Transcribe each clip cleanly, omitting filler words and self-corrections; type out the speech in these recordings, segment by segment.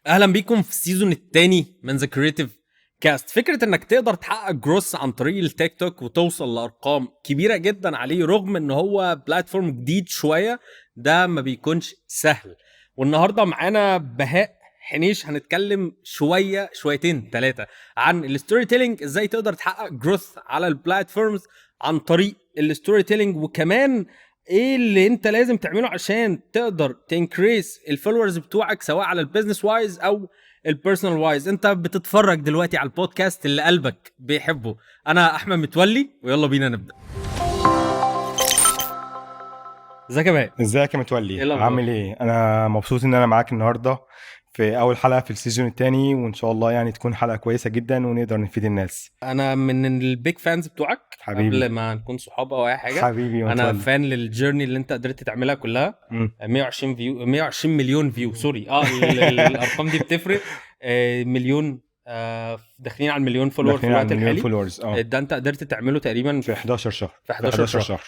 اهلا بيكم في ال season الثاني من The Creative Cast. فكرة انك تقدر تحقق growth عن طريق التيك توك وتوصل لارقام كبيرة جدا عليه رغم ان هو platform جديد شويه، ده ما بيكونش سهل. والنهارده معانا بهاء حنيش، هنتكلم شوية شويتين ثلاثة عن ال storytelling، ازاي تقدر تحقق growth على ال platforms عن طريق ال storytelling، وكمان ايه اللي انت لازم تعمله عشان تقدر ت increase ال followers بتوعك سواء على ال business wise او ال personal wise. انت بتتفرج دلوقتي على البودكاست اللي قلبك بيحبه. انا احمد متولي ويلا بينا نبدا. ازيك يا بهاء؟ ازيك يا متولي؟ ايه الأخبار؟ عامل ايه؟ انا مبسوط ان انا معاك النهارده في اول حلقة في ال season الثاني، وان شاء الله يعني تكون حلقة كويسة جدا ونقدر نفيد الناس. انا من ال big fans بتوعك. حبيبي. قبل ما نكون صحاب او اي حاجة، حبيبي انا متولي. fan لل journey اللي انت قدرت تعملها كلها. 120 view، 120 مليون view، sorry، الارقام دي بتفرق. مليون، داخلين على المليون follower في داخلين على الوقت مليون الحالي. followers ده انت قدرت تعمله تقريبا في 11 شهر. في 11 شهر.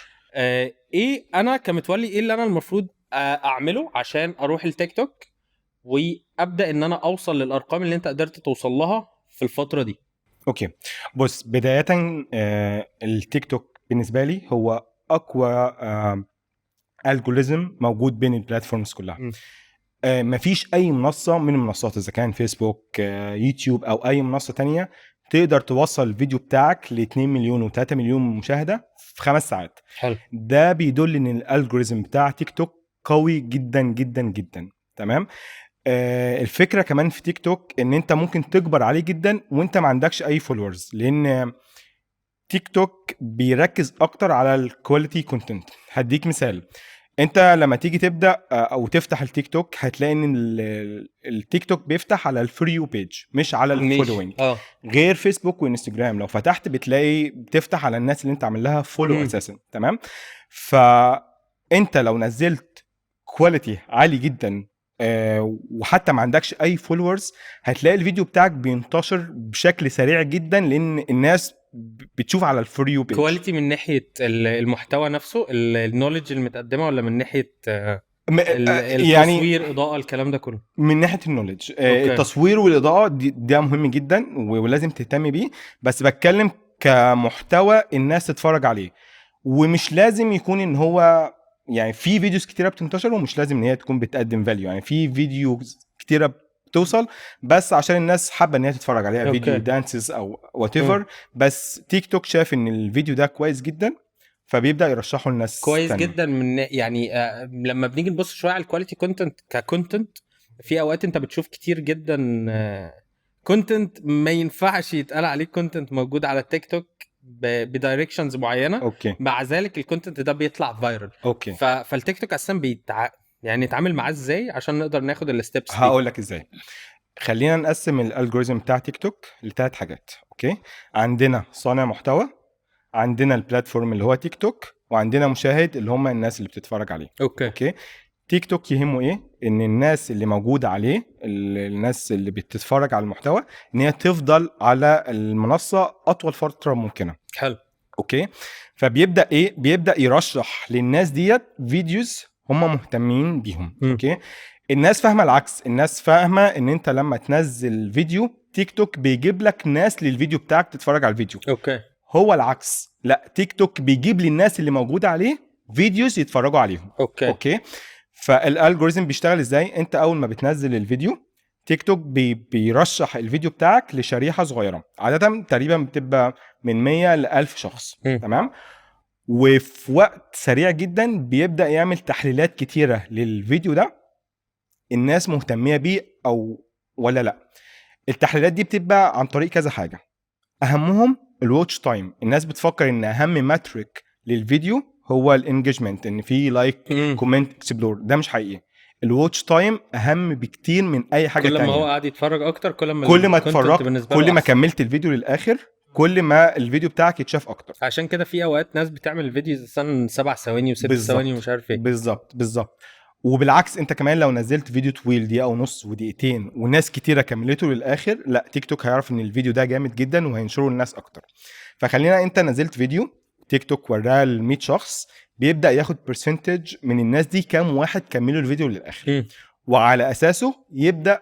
ايه انا كمتولي ايه اللي انا المفروض اعمله عشان اروح التيك توك وابدا ان انا اوصل للارقام اللي انت قدرت توصل لها في الفترة دي؟ okay، بص، بداية التيك توك بالنسبة لي هو اقوى algorithm موجود بين ال platforms كلها. مفيش اي منصة من المنصات، اذا كان فيسبوك، يوتيوب او اي منصة تانية، تقدر توصل الفيديو بتاعك ل 2 مليون و3 مليون مشاهده في 5 ساعات. ده بيدل ان ال algorithm بتاع تيك توك قوي جدا جدا جدا، تمام؟ الفكرة كمان في تيك توك ان انت ممكن تكبر عليه جدا وانت ما عندكش اي followers، لان تيك توك بيركز اكتر على ال quality content. هديك مثال، انت لما تيجي تبدا او تفتح التيك توك هتلاقي ان التيك توك بيفتح على ال for you page مش على ال following. غير فيسبوك وانستجرام، لو فتحت بتلاقي بتفتح على الناس اللي انت عامل لها follow اساسا، تمام؟ فانت لو نزلت quality عالي جدا وحتى ما عندكش اي followers، هتلاقي الفيديو بتاعك بينتشر بشكل سريع جدا، لان الناس بتشوف على ال for you page. quality من ناحية المحتوى نفسه، ال knowledge المتقدمه، ولا من ناحية يعني التصوير، اضاءه، الكلام ده كله؟ من ناحية ال knowledge. التصوير والاضاءة ده مهم جدا ولازم تهتم بيه، بس بتكلم كمحتوى الناس تتفرج عليه، ومش لازم يكون ان هو يعني في videos كتيرة بتنتشر ومش لازم ان هي تكون بتقدم value. يعني في videos كتيرة بتوصل بس عشان الناس حابة ان هي تتفرج عليها، فيديو dances او whatever، بس تيك توك شاف ان الفيديو ده كويس جدا فبيبدا يرشحه للناس كويس تانية. جدا. من يعني لما بنيجي نبص شوية على ال quality content ك content، في اوقات انت بتشوف كتير جدا content ما ينفعش يتقال عليه content موجود على التيك توك ب directions معينه. مع ذلك ال content ده بيطلع viral. فالتيك توك اساسا يعني نتعامل معاه ازاي عشان نقدر ناخد ال steps دي؟ هقول لك ازاي. خلينا نقسم ال algorithm بتاع تيك توك لثلاث حاجات، okay؟ عندنا صانع محتوى، عندنا ال platform اللي هو تيك توك، وعندنا مشاهد اللي هم الناس اللي بتتفرج عليه. okay، تيك توك يهمه ايه؟ ان الناس اللي موجودة عليه، الناس اللي بتتفرج على المحتوى، ان هي تفضل على المنصة اطول فترة ممكنه. Okay، فبيبدا ايه؟ بيبدا يرشح للناس ديت videos هم مهتمين بيهم. Okay، الناس فاهمه العكس، الناس فاهمه ان انت لما تنزل فيديو تيك توك بيجيب لك ناس للفيديو بتاعك تتفرج على الفيديو. هو العكس، لا، تيك توك بيجيب للناس اللي موجودة عليه videos يتفرجوا عليهم. Okay، فال algorithm بيشتغل ازاي؟ انت اول ما بتنزل الفيديو تيك توك بيرشح الفيديو بتاعك لشريحه صغيره، عادة تقريبا بتبقى من 100 ل 1000 شخص. تمام، وفي وقت سريع جدا بيبدا يعمل تحليلات كتيرة للفيديو ده، الناس مهتميه بيه او ولا لا. التحليلات دي بتبقى عن طريق كذا حاجه، اهمهم ال watch time. الناس بتفكر ان اهم metric للفيديو هو ال engagement، ان في like، comment، explore. ده مش حقيقي، ال watch time اهم بكتير من اي حاجة كل ما تانية. هو قاعد يتفرج اكتر، كل ما كل ما ال content اتفرجت، بالنسبة له كل ما أحسن. كملت الفيديو للاخر، كل ما الفيديو بتاعك يتشاف اكتر. عشان كده في اوقات ناس بتعمل videos مثلا 7 ثواني وست ثواني ومش عارف ايه. بالظبط. وبالعكس انت كمان لو نزلت فيديو طويل دقيقة ونص ودقيقتين وناس كتيرة كملته للاخر، لا، تيك توك هيعرف ان الفيديو ده جامد جدا وهينشره للناس اكتر. فخلينا انت نزلت فيديو تيك توك وراه ل 100 شخص، بيبدا ياخد percentage من الناس دي، كام واحد كملوا الفيديو للاخر، وعلى اساسه يبدا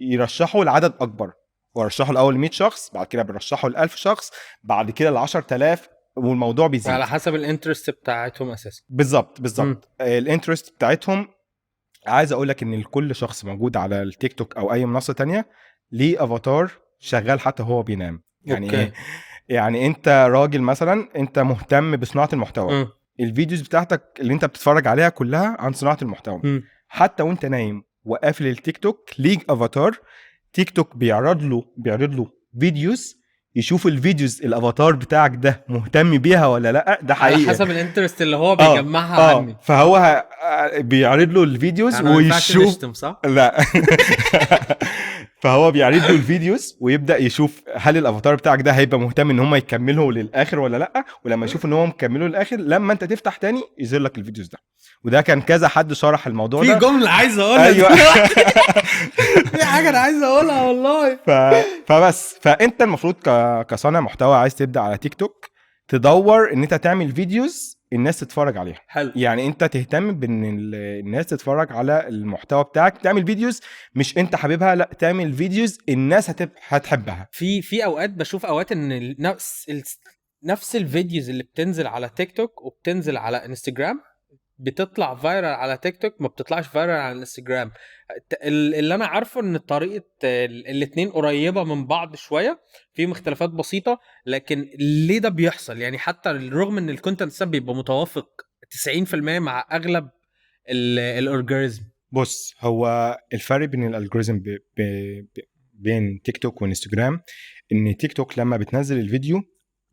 يرشحه لعدد اكبر. ورشحه الاول 100 شخص، بعد كده بيرشحه ل 1000 شخص، بعد كده ل 10000، والموضوع بيزيد على حسب ال interest بتاعتهم اساسا. بالظبط ال interest بتاعتهم. عايز اقول لك ان كل شخص موجود على التيك توك او اي منصة تانية ليه افاتار شغال حتى هو بينام. يعني ايه؟ يعني انت راجل مثلا انت مهتم بصناعة المحتوى، ال videos بتاعتك اللي انت بتتفرج عليها كلها عن صناعة المحتوى، حتى وانت نايم وقافل التيك توك ليك افاتار تيك توك بيعرض له videos، يشوف ال videos ال avatar بتاعك ده مهتم بيها ولا لا. ده حقيقي على حسب ال interest اللي هو بيجمعها عني. فهو بيعرض له ال videos ويشوف، صح؟ لا فهو بيعرض له ال videos ويبدا يشوف هل الافاتار بتاعك ده هيبقى مهتم ان هم يكملوا للاخر ولا لا. ولما يشوف ان هو مكملة للاخر، لما انت تفتح تاني يظهر لك ال videos ده. وده كان كذا حد شرح الموضوع ده. في جملة عايز اقولها. ايوه في حاجة انا عايز اقولها والله. فبس فانت المفروض كصانع محتوى عايز تبدا على تيك توك تدور ان انت تعمل videos الناس تتفرج عليها. حلو. يعني انت تهتم بان الناس تتفرج على المحتوى بتاعك، تعمل videos مش انت حاببها، لا تعمل videos الناس هتحبها. في اوقات بشوف اوقات ان نفس ال videos اللي بتنزل على تيك توك وبتنزل على انستجرام بتطلع viral على تيك توك، ما بتطلعش viral على انستجرام. اللي انا عارفه ان طريقه الاثنين قريبه من بعض شوية، في اختلافات بسيطة، لكن ليه ده بيحصل؟ يعني حتى رغم ان ال content بيبقى متوافق 90% مع اغلب ال algorithm. بص، هو الفرق بين ال algorithm بين تيك توك وانستجرام ان تيك توك لما بتنزل الفيديو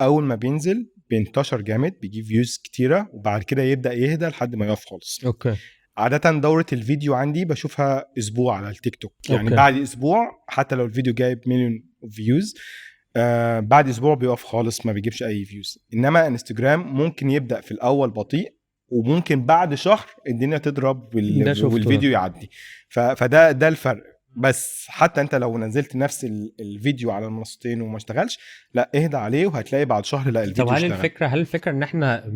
اول ما بينزل بينتشر جامد، بيجيب views كتيرة، وبعد كده يبدا يهدى لحد ما يقف خالص. okay. عادة دوره الفيديو عندي بشوفها اسبوع على التيك توك. يعني okay. بعد اسبوع حتى لو الفيديو جايب مليون views، بعد اسبوع بيقف خالص، ما بيجيبش اي views. انما انستجرام ممكن يبدا في الاول بطيء، وممكن بعد شهر الدنيا تضرب والفيديو يعدي. فده ده الفرق. بس حتى انت لو نزلت نفس الفيديو على المنصتين وما اشتغلش، لا اهدى عليه وهتلاقي بعد شهر لا الفيديو طب اشتغل. هل الفكرة ان احنا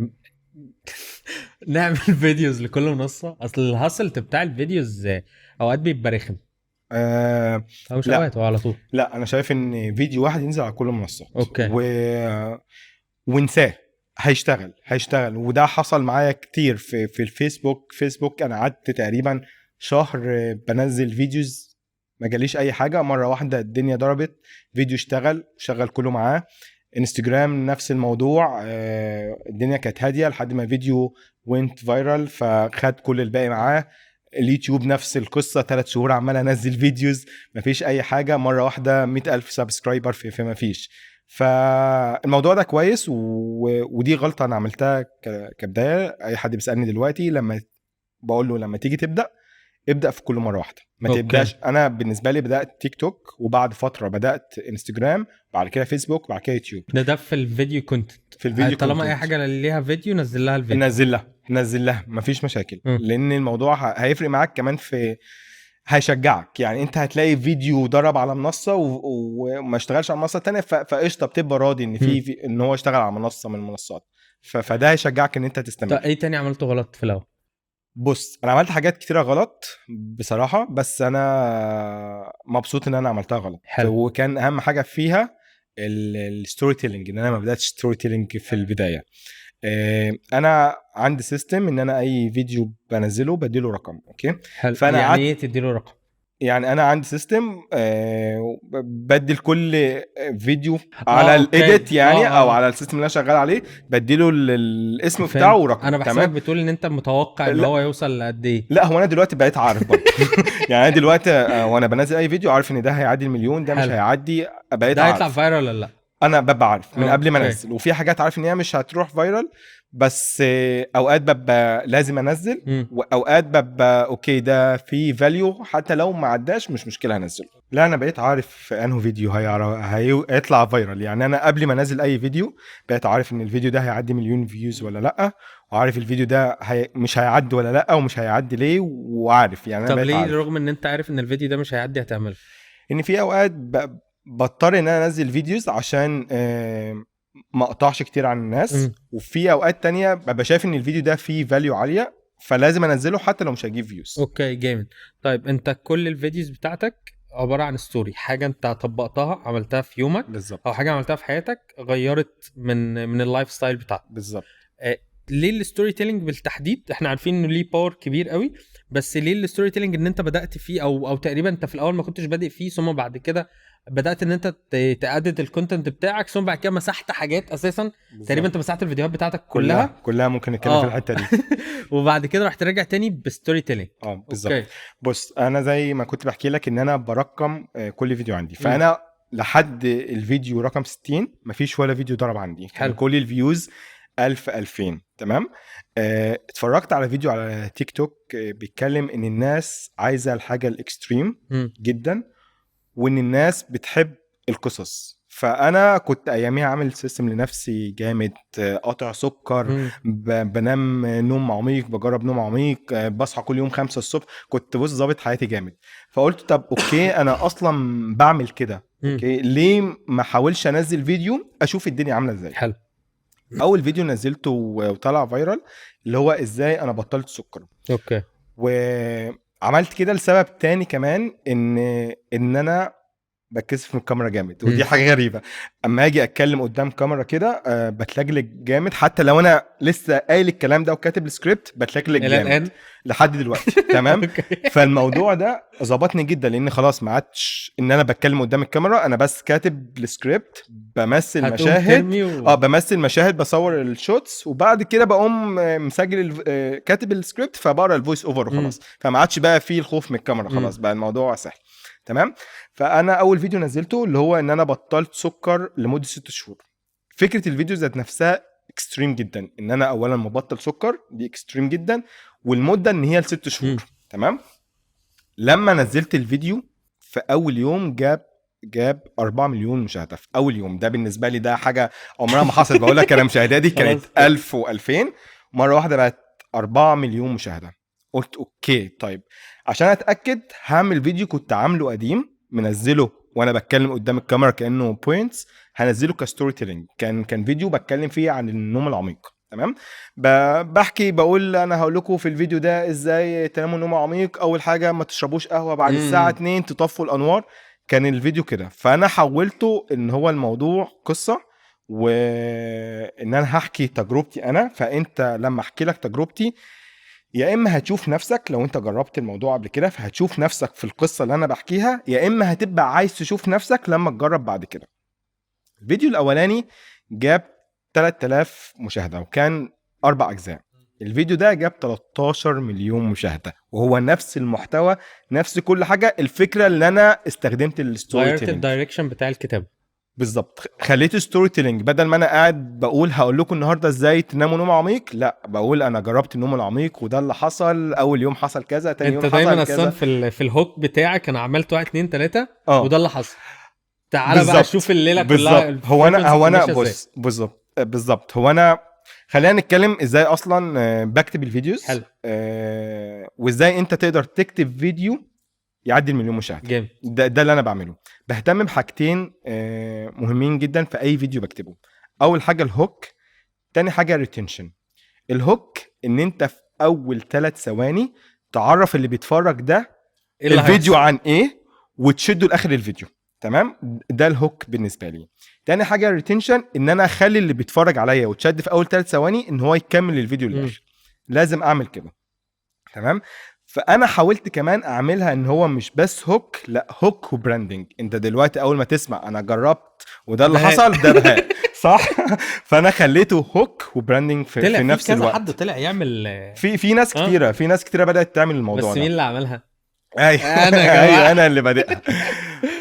نعمل videos لكل منصة؟ اصل ال hassle بتاع ال videos اوقات بيبقى رخم. مش اوقات، هو على طول. لا انا شايف ان فيديو واحد ينزل على كل المنصات. okay. وانساه، هيشتغل. وده حصل معايا كتير في الفيسبوك. فيسبوك انا قعدت تقريبا شهر بنزل videos ما جاليش اي حاجة، مرة واحدة الدنيا ضربت، فيديو اشتغل شغل كله معاه. انستجرام نفس الموضوع، الدنيا كانت هادية لحد ما فيديو went viral فخد كل الباقي معاه. اليوتيوب نفس القصة، 3 شهور عمال انزل videos مفيش اي حاجة، مرة واحدة 100,000 subscriber في مفيش. فالموضوع ده كويس، ودي غلطه انا عملتها كبداية. اي حد بيسالني دلوقتي لما بقول له لما تيجي تبدا ابدا في كل مرة واحدة، ما تبداش. انا بالنسبة لي بدات تيك توك، وبعد فترة بدات انستجرام، بعد كده فيسبوك، بعد كده يوتيوب. ده في ال video content. في الفيديو طالما اي حاجة ليها فيديو نزل لها الفيديو، نزل لها مفيش مشاكل. لان الموضوع هيفرق معاك كمان في، هيشجعك. يعني انت هتلاقي فيديو ضرب على منصة وما اشتغلش على منصة تانية، فقشطه بتبقى راضي ان في ان هو اشتغل على منصة من المنصات، فده هيشجعك ان انت تستمر. طب ايه تاني عملته غلط في الاول؟ بص، انا عملت حاجات كتيرة غلط بصراحة، بس انا مبسوط ان انا عملتها غلط. حلو. وكان اهم حاجة فيها ال storytelling، ان انا ما بداتش storytelling في البداية. انا عندي system ان انا اي فيديو بنزله بديله رقم. okay. حلو. فانا يعني ايه تديله رقم؟ يعني انا عندي system بدي لكل فيديو على ال edit يعني او على ال system اللي انا شغال عليه بديله الاسم بتاعه ورقم. انا بحسبك بتقول ان انت متوقع ان هو يوصل لقد ايه. لا، هو انا دلوقتي بقيت عارف برضه. يعني انا دلوقتي وانا بنزل اي فيديو عارف ان ده هيعدي المليون، ده مش هيعدي، بقيت عارف ده هيطلع viral ولا لا. انا ببقى عارف من قبل ما انزل. وفي حاجات عارف ان هي مش هتروح viral، بس اوقات ببقى لازم انزل، واوقات ببقى okay ده في value حتى لو ما عداش مش مشكلة هنزله. لا، انا بقيت عارف انه فيديو هيطلع viral. يعني انا قبل ما انزل اي فيديو بقيت عارف ان الفيديو ده هيعدي مليون views ولا لا، وعارف الفيديو ده مش هيعدي ولا لا، ومش هيعدي ليه، وعارف يعني. انا طب ليه رغم ان انت عارف ان الفيديو ده مش هيعدي هتعمله؟ ان في اوقات بضطر ان انا انزل videos عشان ما اقطعش كتير عن الناس، وفي اوقات تانية ببقى شايف ان الفيديو ده فيه value عالية فلازم انزله حتى لو مش هجيب views. okay جامد. طيب انت كل ال videos بتاعتك عبارة عن story، حاجة انت طبقتها عملتها في يومك. بالظبط. او حاجة عملتها في حياتك غيرت من ال lifestyle بتاعتك. بالظبط. ليه ال storytelling بالتحديد؟ احنا عارفين انه ليه power كبير قوي، بس ليه ال storytelling ان انت بدات فيه، او تقريبا انت في الاول ما كنتش بادئ فيه، ثم بعد كده بدات ان انت ت edit ال content بتاعك، ثم بعد كده مسحت حاجات اساسا. بالظبط. تقريبا انت مسحت الفيديوهات بتاعتك كلها. كلها ممكن نتكلم في الحتة دي. وبعد كده رحت راجع تاني ب storytelling. اه بالظبط. بص، انا زي ما كنت بحكي لك ان انا برقم كل فيديو عندي، فانا لحد الفيديو رقم 60 مفيش ولا فيديو ضرب عندي. كان حلو. كل ال views 1000 2000. تمام. اتفرجت على فيديو على تيك توك بيتكلم ان الناس عايزه الحاجة ال extreme جدا، وان الناس بتحب القصص. فانا كنت اياميها عامل system لنفسي جامد، قاطع سكر، بنام نوم عميق، بجرب نوم عميق، بصحى كل يوم 5 الصبح، كنت بص ظابط حياتي جامد. فقلت طب okay، انا اصلا بعمل كده، okay ليه ما احاولش انزل فيديو اشوف الدنيا عامله ازاي. حلو. اول فيديو نزلته وطلع viral اللي هو ازاي انا بطلت سكر. وعملت كده لسبب تاني كمان، ان انا بتكسف من الكاميرا جامد، ودي حاجة غريبة. اما اجي اتكلم قدام كاميرا كده بتلجلج جامد، حتى لو انا لسه قايل الكلام ده وكاتب السكريبت بتلجلج الى جامد الان لحد دلوقتي. تمام. فالموضوع ده ظبطني جدا، لان خلاص ما عادش ان انا بتكلم قدام الكاميرا، انا بس كاتب السكريبت، بمثل هتقوم مشاهد، ترمي بمثل مشاهد، بصور ال shots، وبعد كده بقوم مسجل كاتب السكريبت، فبقرا ال voice over وخلاص. فما عادش بقى فيه الخوف من الكاميرا، خلاص بقى الموضوع سهل. تمام. فانا اول فيديو نزلته اللي هو ان انا بطلت سكر لمدة 6 شهور. فكرة الفيديو ذات نفسها extreme جدا، ان انا اولا مبطل سكر، دي extreme جدا، والمدة ان هي ل6 شهور. تمام. لما نزلت الفيديو في اول يوم جاب 4 مليون مشاهده في اول يوم. ده بالنسبة لي ده حاجة عمرها ما حصلت. بقول لك انا مشاهداتي كانت 1000 و2000، مرة واحدة بقت 4 مليون مشاهده. قلت okay طيب عشان اتاكد هعمل فيديو كنت عامله قديم، منزله وانا بتكلم قدام الكاميرا كانه points، هنزله ك storytelling. كان فيديو بتكلم فيه عن النوم العميق. تمام. بحكي بقول انا هقول لكم في الفيديو ده ازاي تناموا نوم عميق، اول حاجة ما تشربوش قهوة بعد الساعة 2، تطفوا الانوار. كان الفيديو كده. فانا حولته ان هو الموضوع قصة، وان انا هحكي تجربتي انا. فانت لما احكي لك تجربتي، يا اما هتشوف نفسك لو انت جربت الموضوع قبل كده فهتشوف نفسك في القصة اللي انا بحكيها، يا اما هتبقى عايز تشوف نفسك لما تجرب بعد كده. الفيديو الاولاني جاب 3000 مشاهده وكان 4 اجزاء. الفيديو ده جاب 13 مليون مشاهده، وهو نفس المحتوى نفس كل حاجة. الفكرة اللي انا استخدمت ال story غيرت telling. ال direction بتاع الكتابة. بالظبط، خليته storytelling. بدل ما انا قاعد بقول هقول لكم النهارده ازاي تناموا نوم عميق، لا بقول انا جربت النوم العميق وده اللي حصل، اول يوم حصل كذا، تاني انت يوم دايما حصل اصلا كذا. في ال hook بتاعك انا عملت 1 2 3 وده اللي حصل. تعالى بقى شوف الليلة كلها. بالظبط. هو انا هو انا ال frequency ماشية بص بالظبط. هو انا خلينا نتكلم ازاي اصلا بكتب ال videos. حلو. وازاي انت تقدر تكتب فيديو يعدي المليون مشاهده. جامد. ده اللي انا بعمله. بهتم بحاجتين مهمين جدا في اي فيديو بكتبه. اول حاجة ال hook، تاني حاجة ال retention. ال hook ان انت في اول 3 ثواني تعرف اللي بيتفرج ده إيه اللي الفيديو هيحصل؟ عن ايه، وتشده لاخر الفيديو. تمام، ده ال hook بالنسبة لي. تاني حاجة ال retention، ان انا اخلي اللي بيتفرج عليا وتشد في اول 3 ثواني ان هو يكمل الفيديو للاخر. لازم اعمل كده. تمام. فانا حاولت كمان اعملها ان هو مش بس hook، لا hook و branding. انت دلوقتي اول ما تسمع انا جربت وده اللي بهاء. حصل، ده بهاء صح؟ فانا خليته hook و branding طلع في في نفس كذا الوقت. حد طلع يعمل في ناس كتيرة، في ناس كتيرة بدات تعمل الموضوع بس ده. مين اللي عملها؟ ايوه انا يا جماعة. ايوه انا اللي بادئها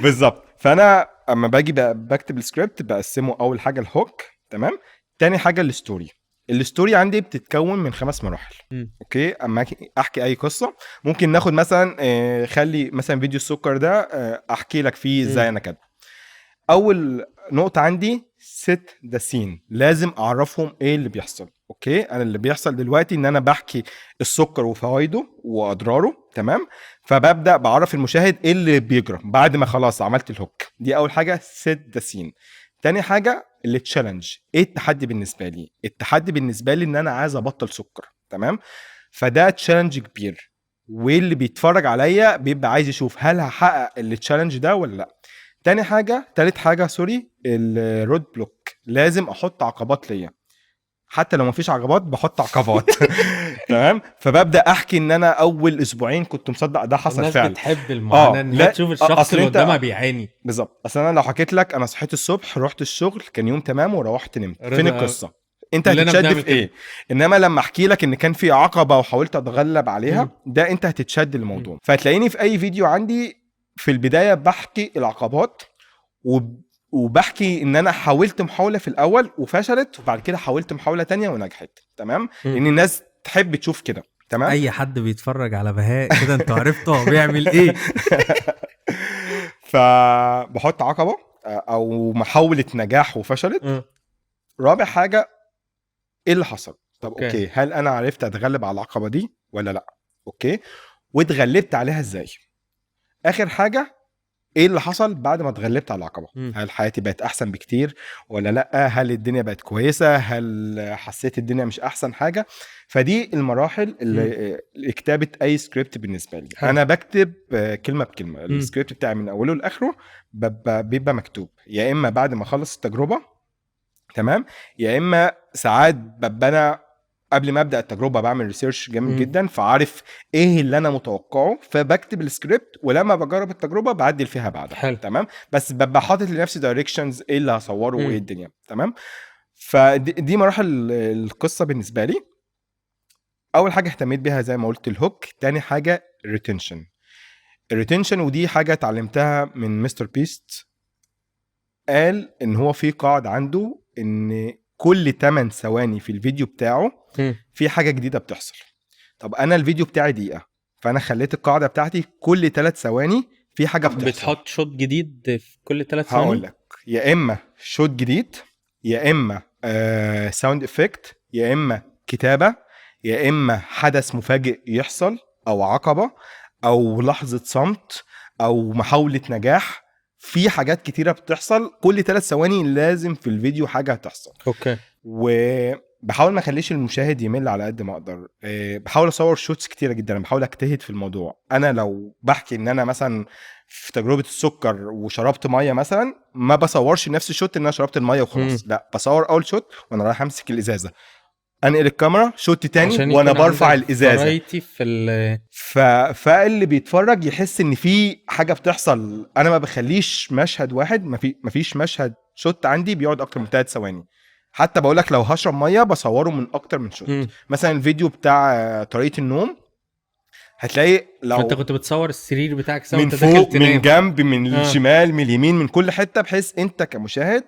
بالظبط. فانا اما باجي بكتب السكريبت بقسمة اول حاجة ال hook، تمام، تاني حاجة ال story. ال story عندي بتتكون من 5 مراحل. okay، اما احكي اي قصة ممكن ناخد مثلا خلي مثلا فيديو السكر ده احكي لك فيه ازاي انا كاتبه. اول نقطة عندي set the scene، لازم اعرفهم ايه اللي بيحصل. okay، انا اللي بيحصل دلوقتي ان انا بحكي السكر وفوائده واضراره، تمام. فببدا بعرف المشاهد ايه اللي بيجرى بعد ما خلاص عملت ال hook دي. اول حاجة set the scene. تاني حاجة ال challenge، ايه التحدي بالنسبة لي؟ التحدي بالنسبة لي ان انا عايز ابطل سكر، تمام. فده challenge كبير. واللي بيتفرج عليا بيبقى عايز يشوف هل هحقق ال challenge ده ولا لا. تاني حاجة، تالت حاجة sorry، ال roadblock، لازم احط عقبات ليا، حتى لو مفيش عقبات بحط عقبات. تمام. فببدا احكي ان انا اول اسبوعين كنت مصدق، ده حصل الناس فعلا. بتحب المعاناة، ان هي لا، تشوف الشخص أصل اللي أنت- قدامها بيعاني. بالظبط. اصل انا لو حكيت لك انا صحيت الصبح رحت الشغل كان يوم تمام وروحت نمت، رضا فين القصة؟ انت كلنا هتتشد بنعمل في ايه؟ انما لما احكي لك ان كان في عقبه وحاولت اتغلب عليها، ده انت هتتشد للموضوع. فهتلاقيني في اي فيديو عندي في البداية بحكي العقبات وبحكي ان انا حاولت محاولة في الاول وفشلت، وبعد كده حاولت محاولة تانية ونجحت. تمام. لان الناس تحب تشوف كده. تمام. اي حد بيتفرج على بهاء كده انتوا عرفتوا هو بيعمل ايه. فبحط عقبه او محاولة نجاح وفشلت. رابع حاجة، ايه اللي حصل؟ طب okay، هل انا عرفت اتغلب على العقبة دي ولا لا؟ okay، واتغلبت عليها ازاي؟ اخر حاجة، ايه اللي حصل بعد ما اتغلبت على العقبة؟ هل حياتي بقت احسن بكتير ولا لا؟ هل الدنيا بقت كويسة؟ هل حسيت الدنيا مش احسن حاجة؟ فدي المراحل اللي لكتابه اي سكريبت بالنسبة لي. حلو. انا بكتب كلمة بكلمه، السكريبت بتاعي من اوله لاخره بيبقى مكتوب، يا اما بعد ما اخلص التجربة، تمام، يا اما ساعات ببقى انا قبل ما ابدا التجربة بعمل research جامد جدا، فعارف ايه اللي انا متوقعه، فبكتب السكريبت، ولما بجرب التجربة بعدل فيها بعدها. حلو. تمام. بس ببقى حاطط لنفسي directions ايه اللي هصوره وايه الدنيا. تمام. فدي مراحل القصة بالنسبة لي. اول حاجة اهتميت بيها زي ما قلت ال hook، تاني حاجة ال retention. ال retention ودي حاجة اتعلمتها من مستر بيست، قال ان هو في قاعدة عنده ان كل 8 ثواني في الفيديو بتاعه في حاجة جديدة بتحصل. طب انا الفيديو بتاعي دقيقة، فانا خليت القاعدة بتاعتي كل 3 ثواني في حاجة بتحصل. بتحط shot جديد في كل 3 ثواني؟ هقول لك، يا اما shot جديد، يا اما sound effect، يا اما كتابه، يا اما حدث مفاجئ يحصل، او عقبه، او لحظة صمت، او محاولة نجاح. في حاجات كتيرة بتحصل كل 3 ثواني، لازم في الفيديو حاجة هتحصل. okay. وبحاول ما اخليش المشاهد يمل على قد ما اقدر. بحاول اصور shots كتيرة جدا، انا بحاول اجتهد في الموضوع. انا لو بحكي ان انا مثلا في تجربه السكر وشربت مية مثلا، ما بصورش نفس ال shot ان انا شربت المية وخلاص. لا، بصور اول shot وانا رايح امسك الازازه، انقل الكاميرا shot تاني وانا برفع الازازه في فاللي بيتفرج يحس ان في حاجة بتحصل. انا ما بخليش مشهد واحد، ما فيش مشهد shot عندي بيقعد اكتر من 3 ثواني. حتى بقول لك لو هشرب مية بصورة من اكتر من shot. مثلا الفيديو بتاع طريقه النوم، هتلاقي لو انت كنت بتصور السرير بتاعك سوا من فوق، من جنب، من الشمال، من اليمين، من كل حتة، بحيث انت كمشاهد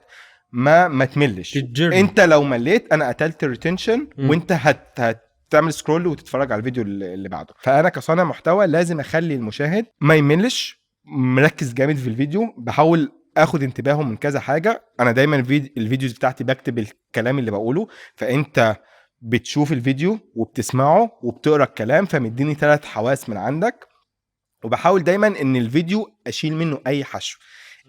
ما تملش. انت لو مليت انا قتلت ال retention، وانت هتعمل scroll وتتفرج على الفيديو اللي بعده. فانا كصانع محتوى لازم اخلي المشاهد ما يملش، مركز جامد في الفيديو، بحاول اخد انتباهه من كذا حاجة. انا دايما ال videos بتاعتي بكتب الكلام اللي بقوله، فانت بتشوف الفيديو وبتسمعه وبتقرا الكلام، فمديني 3 حواس من عندك. وبحاول دايما ان الفيديو اشيل منه اي حشو.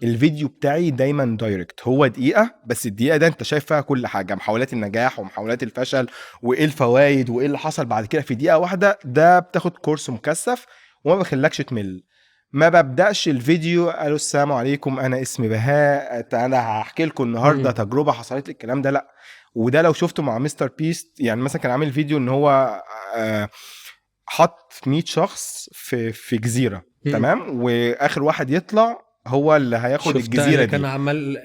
الفيديو بتاعي دايما direct، هو دقيقة بس، الدقيقة ده انت شايف فيها كل حاجة، محاولات النجاح ومحاولات الفشل وايه الفوائد وايه اللي حصل بعد كده في دقيقة واحدة. ده بتاخد كورس مكثف وما بخلكش تمل. ما ببداش الفيديو قالوا السلام عليكم انا اسمي بهاء، انا هحكي لكم النهارده تجربه حصلت لي، الكلام ده لا. وده لو شفته مع مستر بيست، يعني مثلا كان عامل فيديو ان هو حط 100 شخص في جزيرة، تمام، واخر واحد يطلع هو اللي هياخد الجزيرة دي. كان عمل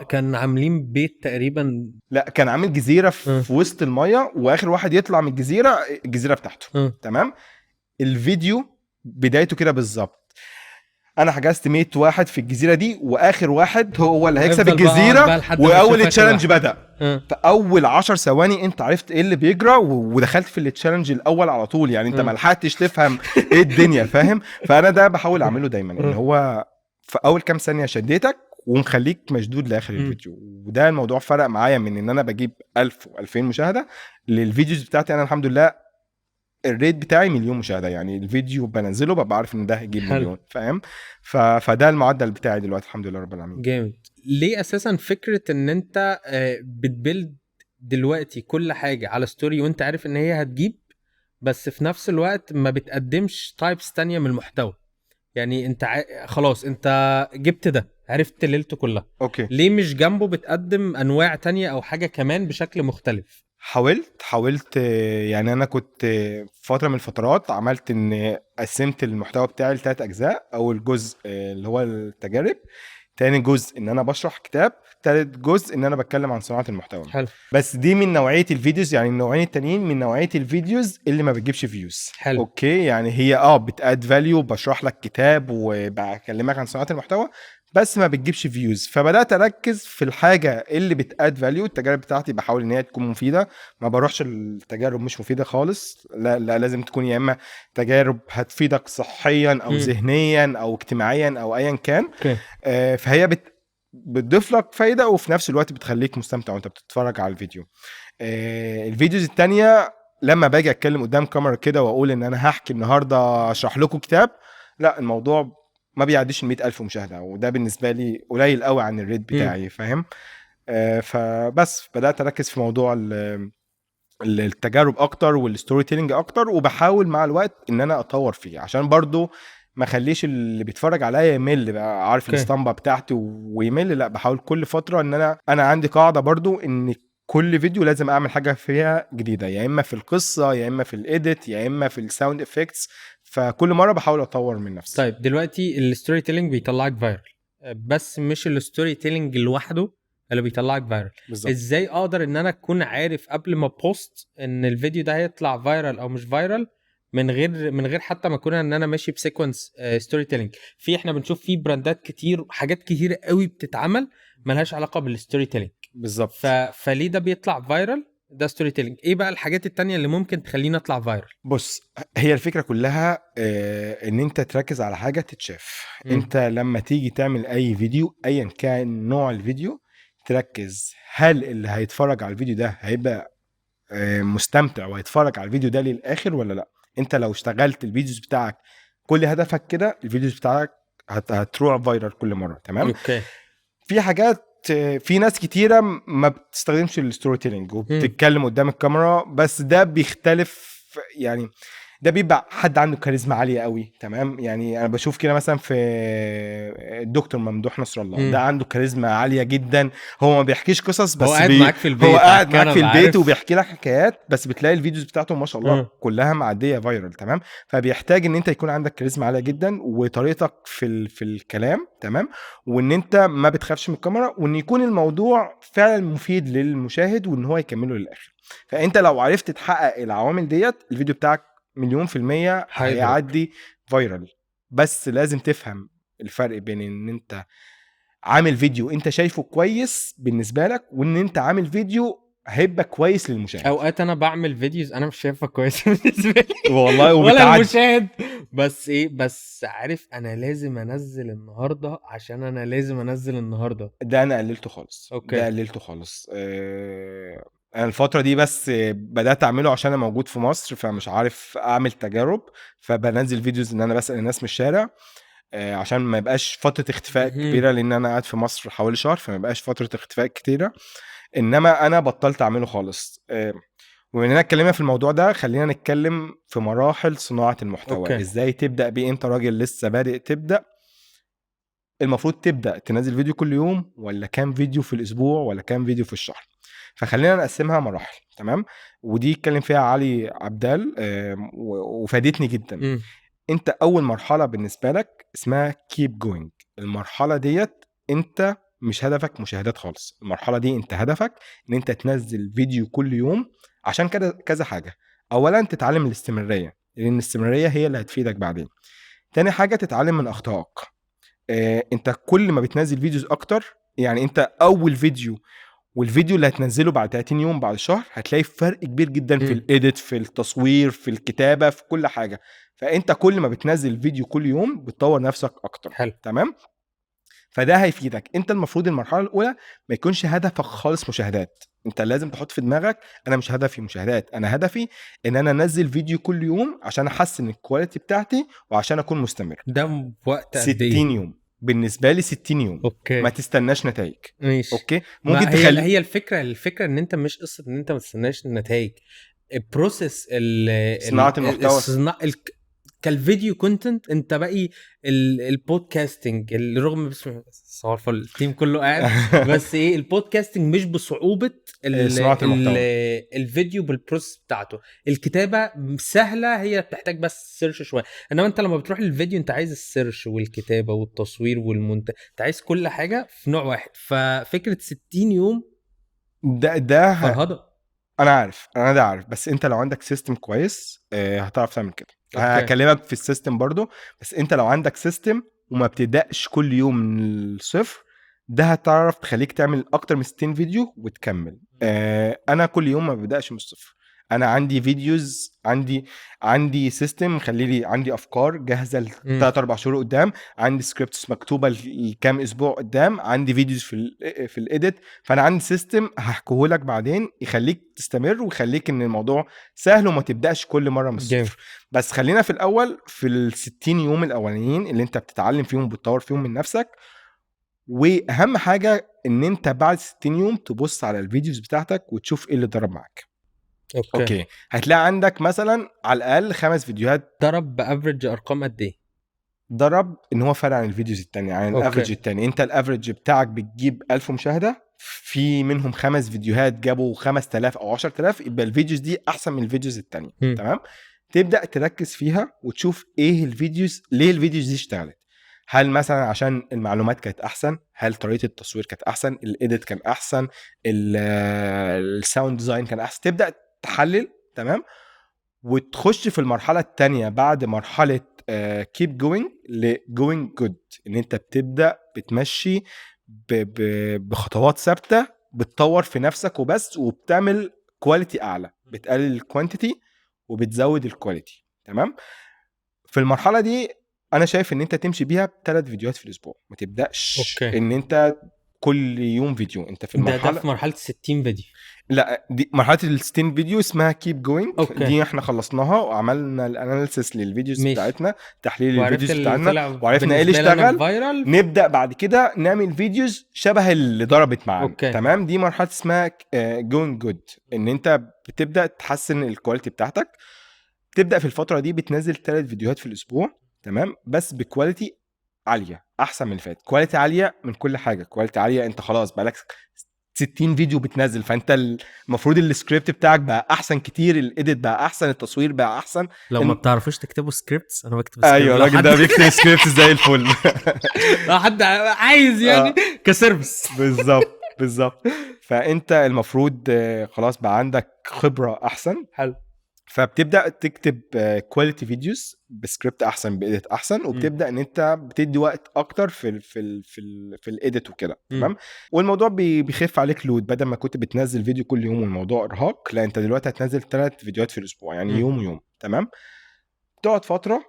كان عاملين بيت تقريبا، لا كان عامل جزيرة في وسط المية، واخر واحد يطلع من الجزيرة الجزيرة بتاعته. تمام. الفيديو بدايته كده بالظبط، انا حجزت 100 واحد في الجزيرة دي، واخر واحد هو اللي هيكسب الجزيرة، واول challenge بدا. فاول 10 ثواني انت عرفت ايه اللي بيجرى، ودخلت في ال challenge الاول على طول، يعني انت ما لحقتش تفهم ايه الدنيا، فاهم؟ فانا ده بحاول اعمله دايما، ان هو في اول كام ثانية شديتك ومخليك مشدود لاخر الفيديو. وده الموضوع فرق معايا من ان انا بجيب 1000 و2000 مشاهده لل videos بتاعتي. انا الحمد لله ال rate بتاعي 1,000,000 مشاهده، يعني الفيديو بنزله ببقى عارف ان ده هيجيب 1,000,000، فاهم؟ فده المعدل بتاعي دلوقتي الحمد لله رب العالمين. جامد. ليه اساسا فكرة ان انت بت build دلوقتي كل حاجة على story وانت عارف ان هي هتجيب، بس في نفس الوقت ما بتقدمش types تانية من المحتوى. يعني انت خلاص انت جبت ده، عرفت ليلته كلها. okay، ليه مش جنبه بتقدم انواع تانية او حاجة كمان بشكل مختلف؟ حاولت يعني انا كنت فترة من الفترات عملت ان قسمت المحتوى بتاعي لثلاث اجزاء. اول جزء اللي هو التجارب، تاني جزء ان انا بشرح كتاب، تالت جزء ان انا بتكلم عن صناعة المحتوى. حلو. بس دي من نوعية ال videos، يعني النوعين التانيين من نوعية ال videos اللي ما بتجيبش views. حلو. okay، يعني هي بت add value، بشرح لك كتاب وبكلمك عن صناعة المحتوى، بس ما بتجيبش views. فبدات اركز في الحاجة اللي بت add value. التجارب بتاعتي بحاول ان هي تكون مفيدة، ما بروحش التجارب مش مفيدة خالص، لا لا، لازم تكون يا اما تجارب هتفيدك صحيا او ذهنيا او اجتماعيا او ايا كان. okay. فهي بتضيف لك فايده، وفي نفس الوقت بتخليك مستمتع وانت بتتفرج على الفيديو. ال videos التانية لما باجي اتكلم قدام كاميرا كده واقول ان انا هحكي النهارده اشرح لكم كتاب، لا، الموضوع ما بيعديش 100,000 مشاهده، وده بالنسبة لي قليل قوي عن ال rate بتاعي، فاهم؟ فبس بدات اركز في موضوع التجارب اكتر وال storytelling اكتر، وبحاول مع الوقت ان انا اطور فيه عشان برضو ما اخليش اللي بيتفرج عليا يمل بقى، عارف الاسطمبه بتاعتي ويمل. لا، بحاول كل فترة ان انا عندي قاعدة برضو ان كل فيديو لازم اعمل حاجة فيها جديدة، يا اما في القصة، يا اما في ال edit، يا اما في ال sound effects. فكل مرة بحاول اطور من نفسي. طيب دلوقتي ال storytelling بيطلعك viral، بس مش ال storytelling لوحده اللي بيطلعك viral. بالظبط. ازاي اقدر ان انا اكون عارف قبل ما post ان الفيديو ده هيطلع viral او مش viral من غير حتى ما اكون ان انا ماشي ب sequence storytelling؟ في احنا بنشوف في brandات كتير، حاجات كتير قوي بتتعمل ملهاش علاقة بال storytelling. بالظبط. فليه ده بيطلع viral؟ ده storytelling. ايه بقى الحاجات التانية اللي ممكن تخليني اطلع viral؟ بص، هي الفكرة كلها ان انت تركز على حاجة تتشاف. انت لما تيجي تعمل اي فيديو ايا كان نوع الفيديو، تركز هل اللي هيتفرج على الفيديو ده هيبقى مستمتع وهيتفرج على الفيديو ده للاخر ولا لا. انت لو اشتغلت ال videos بتاعك كل هدفك كده، ال videos بتاعك هتروح viral كل مرة، تمام؟ okay. في حاجات، في ناس كتيرة ما بتستخدمش ال storytelling وبتتكلم قدام الكاميرا، بس ده بيختلف، يعني ده بيبقى حد عنده كاريزما عالية قوي، تمام؟ يعني انا بشوف كده مثلا في الدكتور ممدوح نصر الله، ده عنده كاريزما عالية جدا، هو ما بيحكيش قصص، بس هو قاعد معاك في البيت، هو قاعد معاك في البيت عارف. وبيحكي لك حكايات، بس بتلاقي ال videos بتاعته ما شاء الله كلها معدية viral، تمام؟ فبيحتاج ان انت يكون عندك كاريزما عالية جدا، وطريقتك في الكلام، تمام؟ وان انت ما بتخافش من الكاميرا، وان يكون الموضوع فعلا مفيد للمشاهد وان هو يكمله للاخر. فانت لو عرفت تحقق العوامل ديت، الفيديو بتاعك 1,000,000% هيعدي viral. بس لازم تفهم الفرق بين ان انت عامل فيديو انت شايفه كويس بالنسبة لك، وان انت عامل فيديو هيبقى كويس للمشاهد. اوقات انا بعمل videos انا مش شايفها كويس بالنسبة لي والله، ولا وبتعدي. المشاهد، بس ايه، بس عارف انا لازم انزل النهارده عشان انا لازم انزل النهارده. ده انا قللته خالص. okay. ده قللته خالص. انا الفترة دي بس بدات اعمله عشان انا موجود في مصر، فمش عارف اعمل تجارب، فبنزل videos ان انا بسال الناس من الشارع، عشان ما يبقاش فترة اختفاء كبيرة، لان انا قاعد في مصر حوالي شهر، فما يبقاش فترة اختفاء كتيرة. انما انا بطلت اعمله خالص. وبما اننا اتكلمنا في الموضوع ده، خلينا نتكلم في مراحل صناعة المحتوى. okay. ازاي تبدا بيه؟ انت راجل لسه بادئ تبدا، المفروض تبدا تنزل فيديو كل يوم، ولا كام فيديو في الاسبوع، ولا كام فيديو في الشهر؟ فخلينا نقسمها مراحل، تمام؟ ودي اتكلم فيها علي عبدال، وفادتني جدا. انت اول مرحلة بالنسبة لك اسمها keep going. المرحلة ديت انت مش هدفك مشاهدات خالص، المرحلة دي انت هدفك ان انت تنزل فيديو كل يوم عشان كده كذا حاجة. اولا تتعلم الاستمرارية، لان الاستمرارية هي اللي هتفيدك بعدين. تاني حاجة تتعلم من اخطائك. انت كل ما بتنزل videos اكتر، يعني انت اول فيديو والفيديو اللي هتنزله بعد 30 يوم بعد شهر، هتلاقي فرق كبير جدا في ال edit، في التصوير، في الكتابة، في كل حاجة. فانت كل ما بتنزل فيديو كل يوم بتطور نفسك اكتر. حلو. تمام؟ فده هيفيدك. انت المفروض المرحلة الاولى ما يكونش هدفك خالص مشاهدات، انت لازم تحط في دماغك انا مش هدفي مشاهدات، انا هدفي ان انا انزل فيديو كل يوم عشان احسن ال quality بتاعتي وعشان اكون مستمر. ده وقت قد ايه؟ 60 يوم بالنسبة لي، 60 يوم. okay. ما تستناش نتائج. ماشي. okay، ما ممكن هي تخلي هي الفكرة ان انت مش قصة ان انت ما تستناش النتائج. ال process صناعة المحتوى. كال video content، انت باقي ال podcasting اللي رغم، بس صباح الفل ال team كله قاعد، بس ايه، ال podcasting مش بصعوبة صناعة المحتوى. الفيديو بال process بتاعته. الكتابة سهله، هي بتحتاج بس search شويه، انما انت لما بتروح للفيديو انت عايز ال search والكتابة والتصوير والمونتاج، انت عايز كل حاجة في نوع واحد. ففكره 60 يوم ده فرهده. انا عارف، انا ده عارف، بس انت لو عندك system كويس هتعرف تعمل كده. هكلمك في ال system برضو، بس انت لو عندك system وما بتبداش كل يوم من الصفر، ده هتعرف تخليك تعمل اكتر من 60 فيديو وتكمل. انا كل يوم ما ببداش من الصفر، انا عندي videos، عندي system مخلي لي عندي افكار جاهزة لثلاث اربع شهور قدام، عندي scripts مكتوبة لكام اسبوع قدام، عندي videos في ال edit. فانا عندي system هحكيه لك بعدين يخليك تستمر ويخليك ان الموضوع سهل وما تبداش كل مرة من الصفر. بس خلينا في الاول في ال 60 يوم الاولانيين اللي انت بتتعلم فيهم وبتطور فيهم من نفسك. واهم حاجة ان انت بعد 60 يوم تبص على ال videos بتاعتك وتشوف ايه اللي ضرب معاك. okay، هتلاقي عندك مثلا على الاقل 5 فيديوهات ضرب ب average ارقام قد ايه؟ ضرب ان هو فرق عن ال videos التانية، عن ال average التاني. انت ال average بتاعك بتجيب 1000 مشاهده، في منهم 5 فيديوهات جابوا 5000 او 10000، يبقى ال videos دي احسن من ال videos التانية. تمام، تبدا تركز فيها وتشوف ايه ال videos، ليه ال videos دي اشتغلت. هل مثلا عشان المعلومات كانت احسن؟ هل طريقه التصوير كانت احسن؟ ال edit كان احسن؟ ال sound design كان احسن؟ تبدا تحلل. تمام، وتخش في المرحلة الثانية بعد مرحلة keep going ل going good، ان انت بتبدا بتمشي بخطوات ثابته، بتطور في نفسك وبس، وبتعمل quality اعلى، بتقلل ال quantity وبتزود ال quality. تمام، في المرحلة دي انا شايف ان انت تمشي بيها بثلاث فيديوهات في الاسبوع، ما تبداش ان انت كل يوم فيديو. انت في المرحلة ده في مرحلة 60 فيديو. لا، دي مرحلة ال 60 فيديو اسمها keep going. دي احنا خلصناها وعملنا ال analysis لل videos بتاعتنا، تحليل ال videos بتاعتنا، وعرفنا ايه اللي اشتغل. نبدا بعد كده نعمل videos شبه اللي ضربت معانا. تمام، دي مرحلة اسمها going good، ان انت بتبدا تحسن ال quality بتاعتك. تبدا في الفترة دي بتنزل 3 فيديوهات في الاسبوع. تمام، بس ب quality عالية احسن من اللي فات، quality عالية من كل حاجة، quality عالية. انت خلاص بقالك 60 فيديو بتنزل، فانت المفروض السكريبت بتاعك بقى احسن كتير، ال edit بقى احسن، التصوير بقى احسن. لو ما بتعرفوش تكتبوا scripts، انا بكتب سكريبت. ايوه، الراجل ده بيكتب سكريبت زي الفل. لو حد عايز يعني ك service. بالظبط بالظبط. فانت المفروض خلاص بقى عندك خبره احسن. حلو. فبتبدا تكتب quality videos ب script احسن، ب edit احسن، وبتبدا ان انت بتدي وقت اكتر في ال في ال في ال في ال edit وكده. تمام، والموضوع بيخف عليك load. بدل ما كنت بتنزل فيديو كل يوم والموضوع ارهاق، لا، انت دلوقتي هتنزل 3 فيديوهات في الاسبوع، يعني يوم ويوم. تمام، تقعد فترة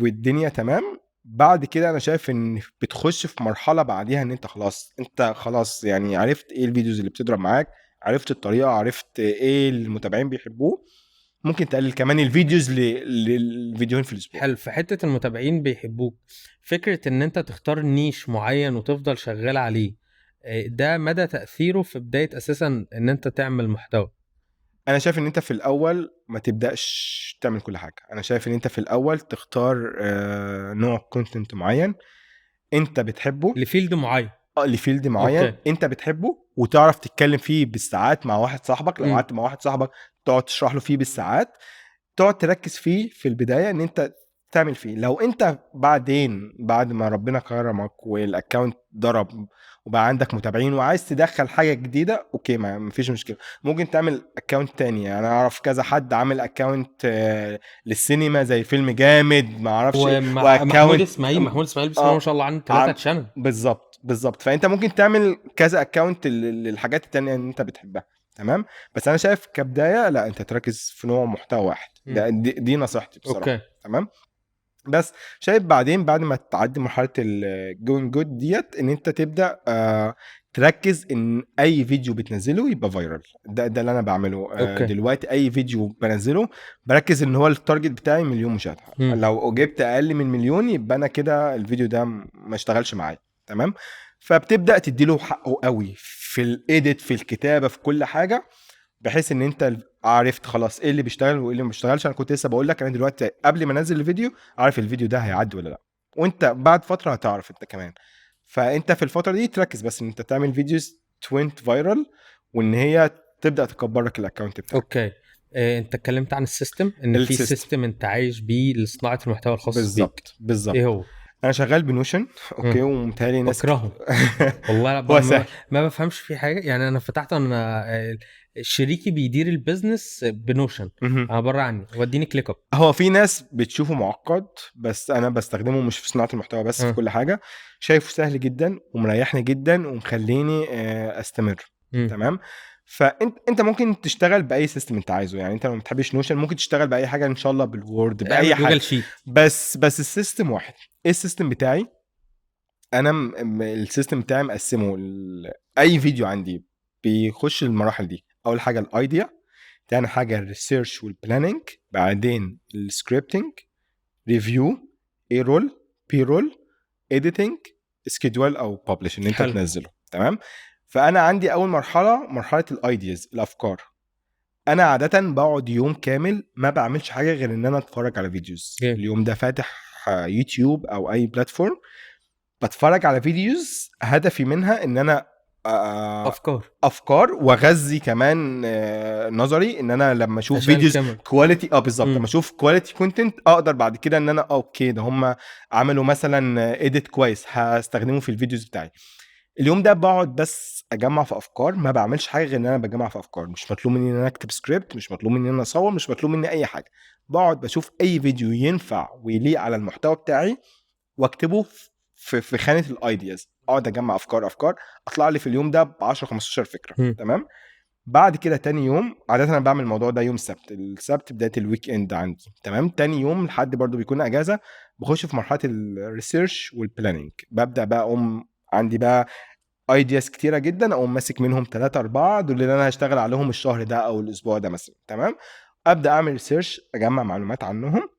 والدنيا تمام. بعد كده انا شايف ان بتخش في مرحلة بعديها ان انت خلاص، انت خلاص يعني عرفت ايه ال videos اللي بتضرب معاك، عرفت الطريقة، عرفت ايه المتابعين بيحبوه، ممكن تقلل كمان ال videos للفيديوهين في الاسبوع. حلو. في حتة المتابعين بيحبوك، فكرة ان انت تختار niche معين وتفضل شغال عليه، ده مدى تاثيره في بداية اساسا ان انت تعمل محتوى؟ انا شايف ان انت في الاول ما تبداش تعمل كل حاجة. انا شايف ان انت في الاول تختار نوع content معين انت بتحبه، ل field معين. ل field معين. انت بتحبه وتعرف تتكلم فيه بالساعات مع واحد صاحبك. لو قعدت مع واحد صاحبك تقعد تشرح له فيه بالساعات، تقعد تركز فيه في البداية ان انت تعمل فيه. لو انت بعدين بعد ما ربنا كرمك وال account ضرب وبقى عندك متابعين وعايز تدخل حاجة جديدة، okay، ما فيش مشكلة، ممكن تعمل account تاني. انا اعرف كذا حد عامل account للسينما زي فيلم جامد ما اعرفش، محمود اسماعيل، محمود اسماعيل بسم الله ما شاء الله عنده 3 channel. بالظبط بالظبط. فانت ممكن تعمل كذا account للحاجات التانية اللي انت بتحبها. تمام، بس انا شايف كبداية لا، انت تركز في نوع محتوى واحد. ده دي نصيحتي بصراحة. تمام، بس شايف بعدين بعد ما تعدي مرحلة ال going good ديت ان انت تبدا تركز ان اي فيديو بتنزله يبقى viral. ده اللي انا بعمله. دلوقتي اي فيديو بنزله بركز ان هو ال target بتاعي مليون مشاهده. لو جبت اقل من مليون يبقى انا كده الفيديو ده ما اشتغلش معايا. تمام، فبتبدا تديله حقه قوي في ال edit، في الكتابة، في كل حاجة. بحيث ان انت عرفت خلاص ايه اللي بيشتغل وايه اللي ما بيشتغلش. انا كنت لسه بقول لك انا دلوقتي قبل ما انزل الفيديو عارف الفيديو ده هيعدي ولا لا، وانت بعد فترة هتعرف انت كمان. فانت في الفترة دي تركز بس ان انت تعمل videos ت went viral، وان هي تبدا تكبر لك ال account بتاعك. okay. انت اتكلمت عن ال system، ان في ال system. system انت عايش بيه لصناعة المحتوى الخاص بيك. بالظبط بالظبط. ايه هو؟ انا شغال ب Notion، okay، ومتهيألي ناس بكرهه والله. هو سهل. ما بفهمش فيه حاجة يعني. انا فتحت، انا شريكي بيدير ال business ب Notion، مهم. انا بره عني، وديني ClickUp. هو في ناس بتشوفه معقد، بس انا بستخدمه مش في صناعة المحتوى بس، في كل حاجة. شايفه سهل جدا ومريحني جدا ومخليني استمر. تمام. فانت ممكن تشتغل باي system انت عايزه، يعني انت لو ما بتحبش Notion ممكن تشتغل باي حاجة ان شاء الله، بال Word، باي حاجة، Google Sheet. بس ال system واحد. ايه ال system بتاعي؟ انا ال system بتاعي مقسمة اي فيديو عندي بيخش المراحل دي. اول حاجة ال idea، تاني حاجة ال research وال planning، بعدين ال scripting، review، A roll، B roll، editing، schedule او publish ان انت تنزله. تمام. فانا عندي اول مرحلة، مرحلة ال ideas، الافكار. انا عادة بقعد يوم كامل ما بعملش حاجة غير ان انا اتفرج على videos. اليوم ده فاتح يوتيوب او اي platform، بتفرج على videos، هدفي منها ان انا افكار افكار، واغذي كمان نظري، ان انا لما اشوف عشان videos الكاميرا. quality، بالظبط، مم. لما اشوف quality content اقدر بعد كده ان انا okay ده هم عملوا مثلا edit كويس هستخدمه في ال videos بتاعي. اليوم ده بقعد بس اجمع في افكار، ما بعملش حاجة غير ان انا بجمع في افكار. مش مطلوب مني ان انا اكتب سكريبت، مش مطلوب مني ان انا اصور، مش مطلوب مني اي حاجة. بقعد بشوف اي فيديو ينفع ويليق على المحتوى بتاعي واكتبه في خانه ال ideas. اقعد اجمع افكار افكار، اطلع لي في اليوم ده ب 10 15 فكرة. تمام. بعد كده تاني يوم، عادة انا بعمل الموضوع ده يوم السبت، السبت بداية ال weekend عندي. تمام. تاني يوم لحد برضو بيكون اجازه، بخش في مرحلة ال research وال planning. ببدا بقى اقوم عندي بقى ideas كتيرة جدا، اقوم ماسك منهم 3 4 دول اللي انا هشتغل عليهم الشهر ده او الاسبوع ده مثلا. تمام. ابدا اعمل research، اجمع معلومات عنهم،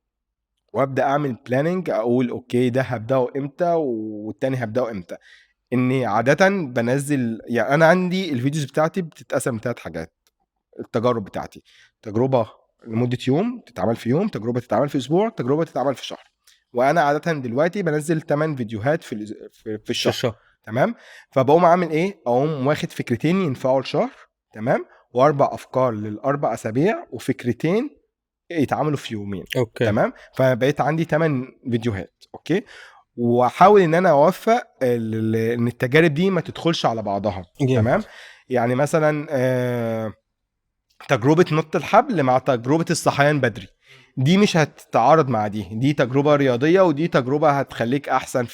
وابدا اعمل planning، اقول okay ده هبداه امتى والتاني هبداه امتى. اني عادة بنزل، يعني انا عندي ال videos بتاعتي بتتقسم لثلاث حاجات. التجارب بتاعتي، تجربه لمدة يوم تتعمل في يوم، تجربه تتعمل في اسبوع، تجربه تتعمل في شهر. وانا عادة دلوقتي بنزل 8 فيديوهات في الشهر. الشهر. تمام. فبقوم عامل ايه؟ اقوم واخد فكرتين ينفعوا لشهر، تمام، واربع افكار للاربع اسابيع، وفكرتين يتعملوا في يومين. okay. تمام. فبقيت عندي 8 فيديوهات. okay. واحاول ان انا اوفق ان التجارب دي ما تدخلش على بعضها. تمام. يعني مثلا تجربه نط الحبل مع تجربه الصحيان بدري، دي مش هتتعارض مع دي، دي تجربه رياضية ودي تجربه هتخليك احسن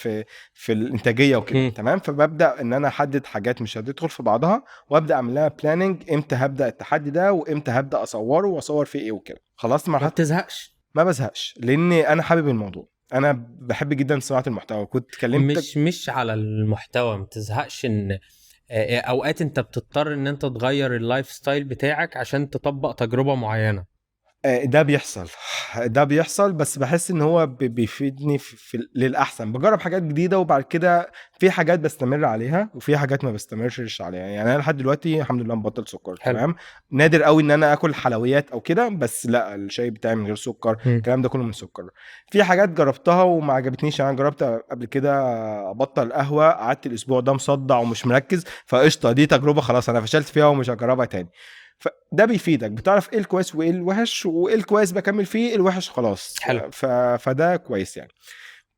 في الانتاجية وكده. تمام. فببدا ان انا احدد حاجات مش هتدخل في بعضها، وابدا اعمل لها planning، امتى هبدا التحدي ده وامتى هبدا اصوره واصور فيه ايه وكده. خلصت مرحلة. ما بتزهقش؟ ما بزهقش، لان انا حابب الموضوع، انا بحب جدا صناعة المحتوى. كنت كلمتك مش على المحتوى، ما بتزهقش ان اوقات انت بتضطر ان انت تغير ال lifestyle بتاعك عشان تطبق تجربه معينة؟ ده بيحصل، ده بيحصل، بس بحس ان هو بيفيدني في للاحسن. بجرب حاجات جديدة، وبعد كده في حاجات بستمر عليها وفي حاجات ما بستمرش عليها. يعني انا لحد دلوقتي الحمد لله مبطل سكر. تمام. نادر قوي ان انا اكل حلويات او كده، بس لا، الشاي بتاعي من غير سكر، الكلام ده كله من سكر. في حاجات جربتها وما عجبتنيش. انا جربت قبل كده ابطل قهوة، قعدت الاسبوع ده مصدع ومش مركز، فقشطه دي تجربه خلاص انا فشلت فيها ومش هجربها تاني. فده بيفيدك، بتعرف ايه الكويس وايه الوحش، وايه الكويس بكمل فيه، الوحش خلاص. حلو. فده كويس يعني.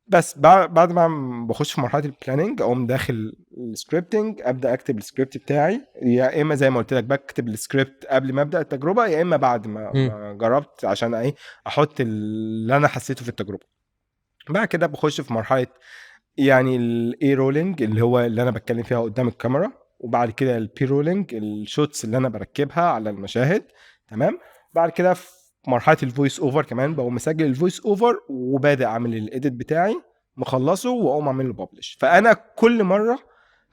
بس بعد ما بخش في مرحلة ال planning، اقوم داخل ال scripting، ابدا اكتب السكريبت بتاعي، يا اما زي ما قلت لك بكتب السكريبت قبل ما ابدا التجربة، يا اما بعد ما جربت، عشان ايه احط اللي انا حسيته في التجربة. بعد كده بخش في مرحلة يعني ال A rolling اللي هو اللي انا بتكلم فيها قدام الكاميرا، وبعد كده ال B rolling ال shots اللي انا بركبها على المشاهد. تمام. بعد كده في مرحلة ال voice over كمان بقوم مسجل ال voice over وبادئ اعمل ال edit بتاعي، مخلصة واقوم اعمل له publish. فانا كل مرة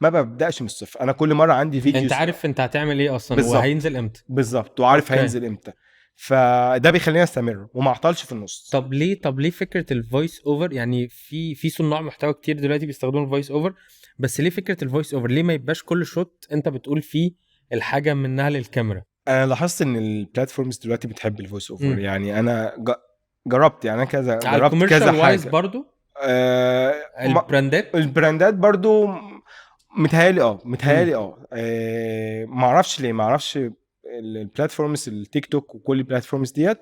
ما ببداش من الصفر، انا كل مرة عندي فيديو انت عارف انت هتعمل ايه اصلا وهينزل امتى بالظبط، وعارف هينزل امتى، فده بيخليني استمر وما اعطلش في النص. طب ليه فكرة ال voice over؟ يعني في صناع محتوى كتير دلوقتي بيستخدموا ال voice over، بس ليه فكرة ال voice over؟ ليه ما يبقاش كل shot انت بتقول فيه الحاجة منها للكاميرا؟ انا لاحظت ان ال platforms دلوقتي بتحب ال voice over. مم. يعني انا جربت، يعني انا كذا على جربت كذا ال commercial wise حاجة. برضو آه البراندات. البراندات برضو متهيألي معرفش ليه، معرفش ال platforms التيك توك وكل ال platforms ديت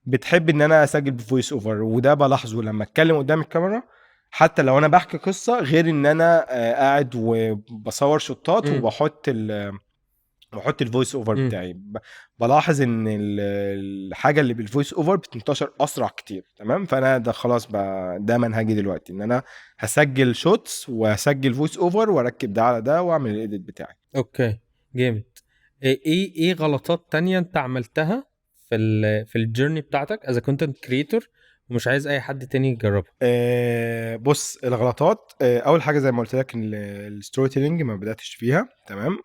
بتحب ان انا اسجل ب voice over، وده بلاحظه لما اتكلم قدام الكاميرا، حتى لو انا بحكي قصة، غير ان انا قاعد وبصور شوتات وبحط ال voice over بتاعي. بلاحظ ان الحاجة اللي بال voice over بتنتشر اسرع كتير، تمام؟ فانا ده خلاص بقى ده منهجي دلوقتي، ان انا هسجل shots وهسجل voice over واركب ده على ده واعمل ال edit بتاعي. okay، جامد. ايه غلطات تانية انت عملتها في ال journey بتاعتك as content creator ومش عايز اي حد تاني يجربها؟ بص، الغلطات اول حاجة زي ما قلت لك ال storytelling ما بداتش فيها، تمام؟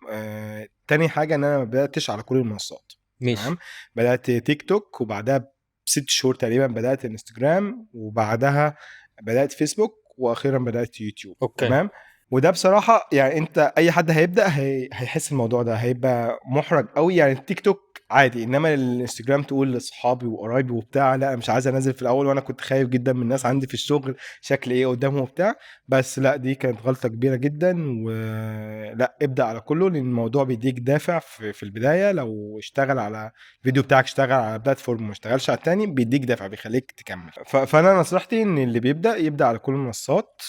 تاني حاجة ان انا ما بداتش على كل المنصات. تمام، بدات تيك توك، وبعدها ب6 شهور تقريبا بدات انستجرام، وبعدها بدات فيسبوك، واخيرا بدات يوتيوب. تمام، وده بصراحة يعني انت اي حد هيبدا هيحس الموضوع ده، هيبقى محرج قوي. يعني التيك توك عادي، انما الانستجرام تقول لاصحابي وقرايبي وبتاع لا مش عايز انزل في الاول، وانا كنت خايف جدا من الناس عندي في الشغل شكل ايه قدامهم وبتاع. بس لا، دي كانت غلطه كبيرة جدا، ولا ابدا على كله، لان الموضوع بيديك دافع في البدايه. لو اشتغل على الفيديو بتاعك، اشتغل على platform وما اشتغلش على التاني، بيديك دافع بيخليك تكمل. فانا نصيحتي ان اللي بيبدا يبدا على كل المنصات،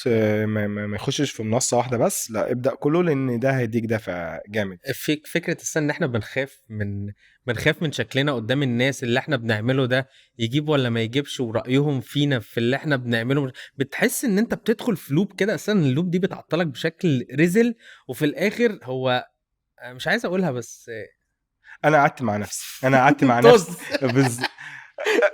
ما يخشش في منصة واحدة بس، لا ابدا كله، لان ده هيديك دافع جامد. فكرة السنة ان احنا بنخاف من شكلنا قدام الناس، اللي احنا بنعمله ده يجيب ولا ما يجيبش، ورأيهم فينا في اللي احنا بنعمله، بتحس ان انت بتدخل في loop كده. اصلا ال loop دي بتعطلك بشكل رزل، وفي الاخر هو مش عايز اقولها بس انا قعدت مع طز. نفسي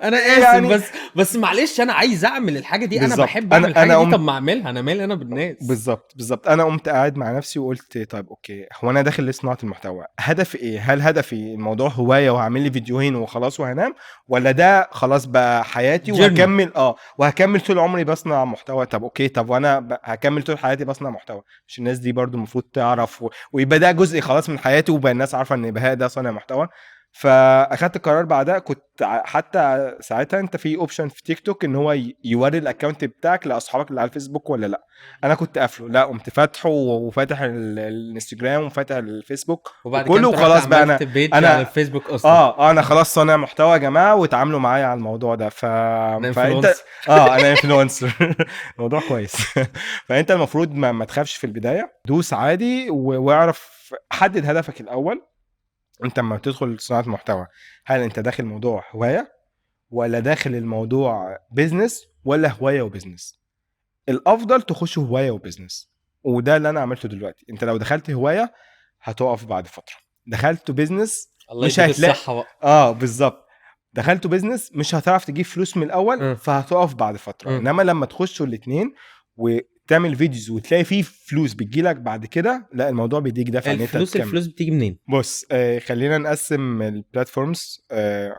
انا اسف يعني بس معلش، انا عايز اعمل الحاجة دي، انا بحب اعمل الحاجة أنا دي. قمت طب ما اعملها، انا مالي انا بالناس؟ بالظبط، انا قمت قاعد مع نفسي وقلت طيب okay، هو انا داخل لصناعة المحتوى هدفي ايه؟ هل هدفي الموضوع هواية وهعمل لي فيديوهين وخلاص وهنام، ولا ده خلاص بقى حياتي journey. وهكمل طول عمري بصنع محتوى؟ طب okay، طب وانا هكمل طول حياتي بصنع محتوى، مش الناس دي برضو المفروض تعرف ويبقى ده جزء خلاص من حياتي، وبقى الناس عارفه ان بهاء ده صانع محتوى؟ فاخدت القرار بعدها. كنت حتى ساعتها انت في option في تيك توك ان هو يوري ال account بتاعك لاصحابك اللي على الفيسبوك ولا لا، انا كنت قافله، لا قمت فاتحة وفاتح الانستجرام وفاتح الفيسبوك وبعد كده وكله انت رحت وخلاص بقى عملت page أنا على الفيسبوك اصلا. اه، انا خلاص صانع محتوى يا جماعه، واتعاملوا معايا على الموضوع ده. انا فانت influencer. اه، انا influencer، الموضوع كويس. فانت المفروض ما تخافش في البدايه، دوس عادي واعرف حدد هدفك الاول. انت لما تدخل صناعة محتوى، هل انت داخل موضوع هواية ولا داخل الموضوع business ولا هواية و business؟ الافضل تخش هواية و business، وده اللي انا عملته دلوقتي. انت لو دخلت هواية هتقف بعد فتره، دخلت business الله مش يديك هتلاقي الصحة بقى. اه بالظبط، دخلت business مش هتعرف تجيب فلوس من الاول، فهتقف بعد فتره. انما لما تخشوا الاثنين وتعمل videos وتلاقي فيه فلوس بتجيلك بعد كده، لا الموضوع بيديك دافع ان انت الفلوس تكمل. الفلوس بتيجي منين؟ بص، خلينا نقسم ال platforms.